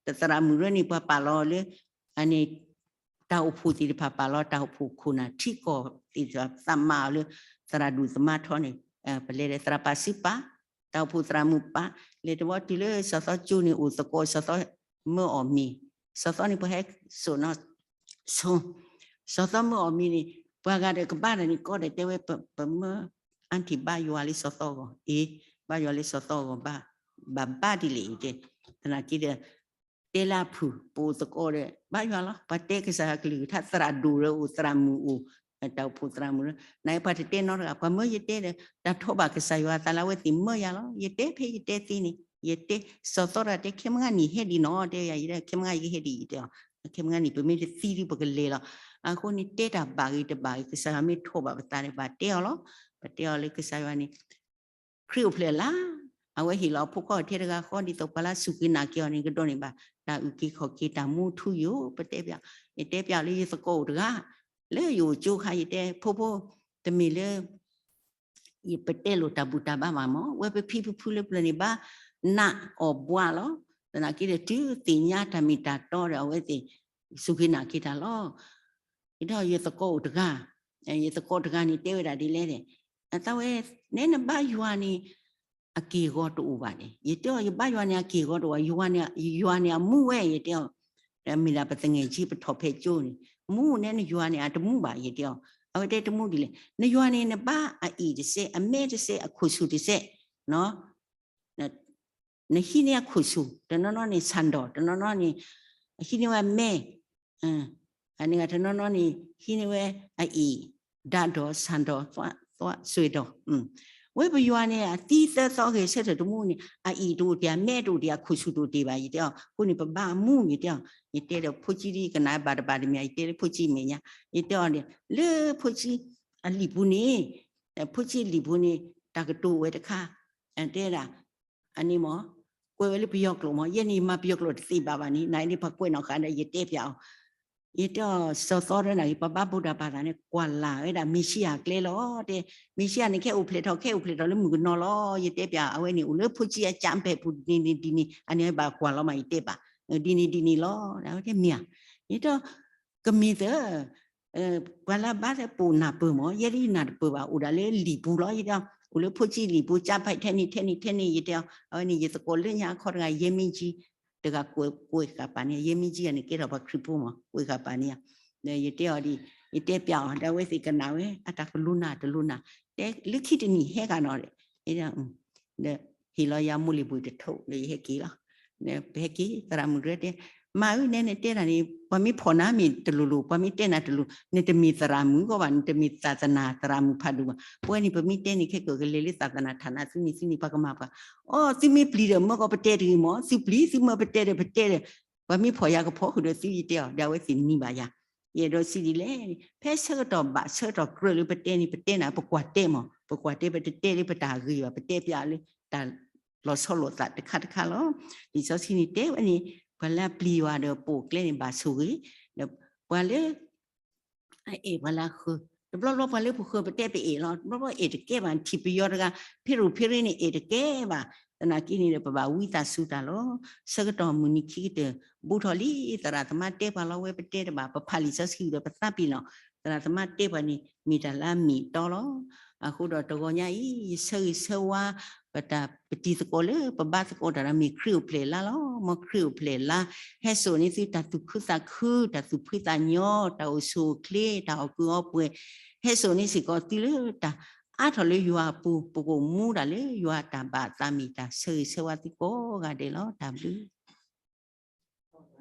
ဒီးသရၣ်မုၣ်ရၢန့ၣ် ပှၤပာ်လီၤလၢ အန့ၣ် တၢ်အိၣ်ဖှိၣ်သ့ၣ်တဖၣ်ပာ်လီၤ တၢ်အိၣ်ဖှိၣ်ခိၣ်နၢ်ထံကီၢ်သ့ၣ်တဖၣ်သးမၤအီၤလၢ သရၣ်ဒူၣ်သမါထီန့ၣ်, ပလဲၤဒီးသရၣ်ပာ်စုပာ်, တၢ်အိၣ်ဖှိၣ်သရၣ်မုၣ်ပာ်, လဲၤတဝီတုၤလၢစီၤသီကၠိန့ၣ် အိၣ်သကိးစီၤသီမၢအီၣ်မ့ၤ, စီၤသီန့ၣ်ပှၤဟဲစိာ်နီၤ ဆိ, စီၤသီမၢအီၣ်မ့ၤန့ၣ် ပှၤဂၤဒီးကဘၣ်တၢ်န့ၣ်ကီဒီးတဲဝဲ ပမၢ aunty ဘါယွၤလၢစီၤသီအဂီၢ်, အ့ ဘါယွၤလၢစီၤသီအဂီၢ်ဘၣ်, ဘၣ်ဘၣ်ဒ်လဲၣ်အံၤတဲ, သနာ်က့ဒီး တဲလၢအဖုၣ် ပအိၣ်သကိးဒီး ဘါယွၤလီၤ, ပှၤတဲကစၢ်ယွၤကလုၢ်ကထါ သရၣ်ဒိၣ်ဒီးအိၣ်သရၣ်မုၣ်အိၣ်, တၢ်အိၣ်ဖှိၣ်သရၣ်မုၣ်ဒီး နပှၤတတဲနီတဂၤ, ပှၤမၢယတဲဒီး တၢ်ထီၣ်ဘၣ်ကစၢ်ယွၤအသးလၢအဝဲသ့ၣ်မၢယၤလီၤ, ယတဲဖဲယတဲသ့န့ၣ်, ယတဲ, စီၤသီတဂၤတဲ ခဲမုၢ်ဂၤနံၣ်ဟဲဒံးနီၤ, တဲယၤ ယတဲ ခဲမုၢ်ဂၤယကဟဲဒံး ယတဲအီၤ, ခဲမုၢ်ဂၤနံၣ် ပမ့ၢ်တသံဒံးပကလဲၤလီၤ, အဃိန့ၣ်တဲတၢ်ဘၣ်ဂ့ၤတဘၣ်ဂ့ၤ ကစၢ်ယွၤမ့ၢ်ထီၣ်ဘၣ်ပသးဒီး ဘၣ်တဲအီၤလီၤ, ပတဲအီၤလၢကစၢ်ယွၤန့ၣ် ခရံာ်အိၣ်ဖျဲၣ်လၢ်, အဝဲဟ့ၣ်လီၤအဖိခွါထဲတဂၤဃီ ဒ်သိးပှၤလၢအစူၢ်က့ၤနာ်က့ၤအီၤန့ၣ် ကဒိးန့ၢ်ဘၣ် တၢ်အုၣ်က့ၤခီၣ်က့ၤ တၢ်မူထူယိာ်, ပတဲပျး, ယတဲပျးလၢယသကိးအိၣ်တဂၤ, လၢယအိၣ်ကၠိခါ ယတဲဖိဖိ, တမ့ၢ်လၢ ပတဲလိာ်တၢ်ဘူၣ်တၢ်ဘါဘၣ်မး, ဝဲပဖံပဖုလၢပျၢၤန့ၣ် ဘၣ်နးအီၣ်ဘှါလီၤ, သနာ်က့ဒီးတုၤသ့ၣ်ညါတၢ်မ့ၢ်တၢ်တီဒီး အဝဲသ့ၣ်စူၢ်က့ၤနာ်က့ၤတၢ်လီၤ. ယတဲအီၤ ယသကိးအိၣ်တဂၤ, ယသကိးတဂၤန့ၣ် တဲဝဲဒၣ်ဒ်လဲၣ်, အသးဝဲ, နဲနဘါယွၤန့ၣ် အက့ၢ်အဂီၤတအိၣ်ဘၣ်န့ၣ်, ယတဲအီၤ ယဘါယွၤန့ၣ် အက့ၢ်အဂီၤတအိၣ်ဘၣ်, ယွၤန့ၣ်, ယွၤန့ၣ်အမူဝဲ ယတဲအီၤ, မ့ၢ်ဒၣ်ပသငဲၣ်ကၠ့ပထီၣ်ဖဲကၠိန့ၣ်, မူနဲနယွၤန့ၣ် အတမူဘၣ် ယတဲအီၤ, အဝဲတဲတမူဒ်လဲၣ်, နယွၤန့ၣ် နဘါအအ့ၣ်တစဲး အမဲတစဲး အခိၣ်ဆူၣ်တစဲး, နဟံးန့ၢ်အခိၣ်ဆူၣ်, တနီၤနီၤန့ၣ် ဆၣ်ဒီၣ်, တနီၤနီၤန့ၣ် ဟံးန့ၢ်ဝဲအမဲ, အန့ၣ်တနီၤနီၤန့ၣ် ဟံးန့ၢ်ဝဲအအ့ၣ်, ဒၣ်ဒီၣ် ဆၣ်ဒီၣ် သွဲၣ်ဒီၣ်, ဝဲပယွၤန့ၣ် အသံသၢသီဂဲၤဆၢထၢၣ်တမူန့ၣ် အအ့ၣ်တအိၣ်တ့ၢ် အမဲတအိၣ်တ့ၢ် အခိၣ်ဆူၣ်တအိၣ်တ့ၢ်ဘၣ် ယတဲအီၤ, အဃိန့ၣ် ပဘါအမူ ယတဲအီၤ, ယတဲဒီးဖိကၠံဒ်ကနၣ်ဘၣ်တဘၣ်တမံၤ ယတဲလၢဖိကၠံမဲာ်ညါ, ယတဲအီၤန့ၣ် လၢဖိကၠံအလံာ်ပူၤန့ၣ်, ဖိကၠံအလံာ်ပူၤန့ၣ် တၢ်ကတိၤဝဲတခါ, တဲဒၣ် အန့ၣ်မ့ၢ် ကွဲးဝဲလၢပယီၤကျိာ်မ့ၢ် ယဲန့ၣ်မၤပယီၤကျိာ်တသ့ဘၣ်ဘၣ်န့ၣ် နန့ၣ်ပှၤကွဲးနီၣ်ဃာ်ဒီး ယတဲပျးအီၤ, ယတဲအီၤ စီၤသီတနာ်က့ ပှၤဘါဘူၣ်တၢ်ဘါသးန့ၣ် ကွၢ်လၢ်ဝဲဒၣ် မ့ၣ်ၡံအၤကျဲလီၤ တဲ, မ့ၣ်ၡံအၤန့ၣ် ခဲအိၣ်ဖျဲၣ်ထီၣ် ခဲအိၣ်ဖျဲၣ်ထီၣ်လၢမုၣ်ကနီၤလီၤ ယတဲပျး အဝဲန့ၣ်အိၣ်လၢဖိကၠံအကၠၣ်ပဲာ်ပူၤဒ်န့ၣ်ဒ်န့ၣ် အန့ၣ်ဘၣ်ကွၢ်လီၤမး ယတဲဘၣ်, ဒ်န့ၣ်ဒ်န့ၣ်လီၤ အဝဲတဲမ့ၢ်ဧါ, ယတဲအီၤ ကမ့ၢ်သၢ ပှၤလၢအဘါသ့ၣ် ပအိၣ်နၢ်ပၢၢ်မ့ၢ် ယဲဒ်နၢ်တပၢၢ်ဘၣ် အိၣ်ဒၣ်လၢလံာ်ပူၤလီၤ ယတဲအီၤ, အိၣ်လၢဖိကၠံလံာ်ပူၤ ကၠၣ်ပဲာ်ထဲန့ၣ်ထဲန့ၣ်ထဲန့ၣ် ယတဲအီၤ, အဝဲန့ၣ် ယသကိးလၢညါအခီတဂၤ ယဲမ့ၢ်ကၠံ တဂၤကွဲးဃာ်ပာ်န့ၢ် ယဲမ့ၢ်ကၠံအန့ၣ် ကဲထီၣ်ပှၤခရံာ်ဖိမ့ၢ် ကွဲးဃာ်ပာ်န့ၢ်ဧါ, ဒီးယတဲအီၤဒ် ယတဲပျးအီၤ ဒီးအဝဲသ့ၣ်ကနၣ်ဝဲ အတၢ်ကလူၤနၤတလူၤနၤ, တဲလၢခံတနံၣ်ဟဲဂၤနီၤဒီး ဒီးဟ့ၣ်လီၤယၤမိၢ်လံၤဘှံးတထိး ဒီးယဟဲက့ၤလီၤ. ပဟဲက့ၤ သရၣ်မုၣ်တဂၤတဲ, မါဧၢ နဲနတဲတၢ်န့ၣ် ပှၤမ့ၢ်ဖီၣ်နၤမ့ၢ်တလိၤလိၤ ပှၤမ့ၢ်တဲနၤတလိၤ နတမ့ၢ်သရၣ်မုၣ်ကီးဘၣ် နတမ့ၢ်သာသနာသရၣ်မုၣ်ဖးဒိၣ်ဘၣ်. ပဝဲန့ၣ် ပမ့ၢ်တဲန့ၣ် ခဲကၢၣ်ကလဲၤလၢသာသနာဌာန သုန့ၣ်သုန့ၣ် ပှၤကမၤပှၤ, အိ သုမ့ၢ်ပျံၤဒီးမၢကီးပတဲတဂ့ၤမၢ်, သုပျံၤ သုမၢပတဲဒီးပတဲဒီး ပှၤမ့ၢ်ဖီၣ်ယၤကဖီၣ်ဃုာ်ဒီးသု ယတဲအီၤ ဒီးအဝဲသ့ၣ်နံၤဘၣ်ယၤ. ယအဲၣ်ဒိးစံးဒ်လဲၣ်, ဖဲဆၢကတီၢ်ဘၣ်ဆၢကတီၢ်ကြၢးလၢပတဲန့ၣ် ပတဲနၤ ပကွၢ်တဲမၢ်, ပကွၢ်တဲ ပတတဲလၢပတၢ်ဂ့ၤဘၣ် ပတဲပျးလၢတၢ်လီၤဆီလိာ်သးတခါတခါလီၤ. လံာ်စီဆှံန့ၣ်တဲဝဲန့ၣ် ပှၤလၢအပျံၤယွၤဒီးပိာ်ကျဲန့ၣ် ဘၣ်ဆိၣ်ဂ့ၤ, ဒီးပှၤလၢ အအဲၣ်ပှၤလၢအဃၢၤ, တဘျီဘျီပှၤလၢပဃၢၤပတဲပအဲၣ်လီၤ, တဘျီဘျီအဲၣ်တကဲဘၣ်, ထံၣ်ပယီၤတဂၤ ဖ့ရိၣ်ဖ့ရ့န့ၣ် အဲၣ်တကဲဘၣ်. သနာ်က့န့ၣ်ဒီး ပဘၣ်ဝံသးစူၤတၢ်လီၤ. ဆၢကတီၢ်မုၢ်နံၤခံကတၢၢ် ဘူးထီၣ်လံ, သရၣ်သမါတဲပှၤလီၤဝဲ ပတဲတဘၣ်, ပဖးလံာ်စီဆှံဒီး ပသးပ့ၤနီၣ်, သရၣ်သမါတဲပှၤန့ၣ် မ့ၢ်တၢ်လၢအမ့ၢ်အတီလီၤ. အဃိဒီးတဂီၤညါအံၤ ယဆၢဂ့ၤဆၢဝါ ပတၢ်ပတံၤသကိးလၢ ပဘါသကိးတၢ်ဒီး မ့ၢ်ခရံာ်အိၣ်ဖျဲၣ်လါလီၤ. မ်ခရံာ်အိၣ်ဖျဲၣ်လါ ဟဲစိာ်န့ၢ်သုတၢ်သူၣ်ခုသးခု, တၢ်သူၣ်ဖှံသးညီ, တၢ်အိၣ်ဆူၣ်အိၣ်ချ့, တၢ်အီၣ်ကုၢ်အီပှဲၤ, ဟဲစိာ်န့ၢ်စ့ၢ်ကီးသုလၢတၢ်အါထီၣ်လၢယွၤအပူၤ, ပကအိၣ်မူဒၣ်လၢယွၤအတၢ်ဘၣ်အသးမ့ၢ်တၢ်ဆၢဂ့ၤဆၢဝါသုကိးဂၤဒဲးလီၤ. တၢ်ဘျုး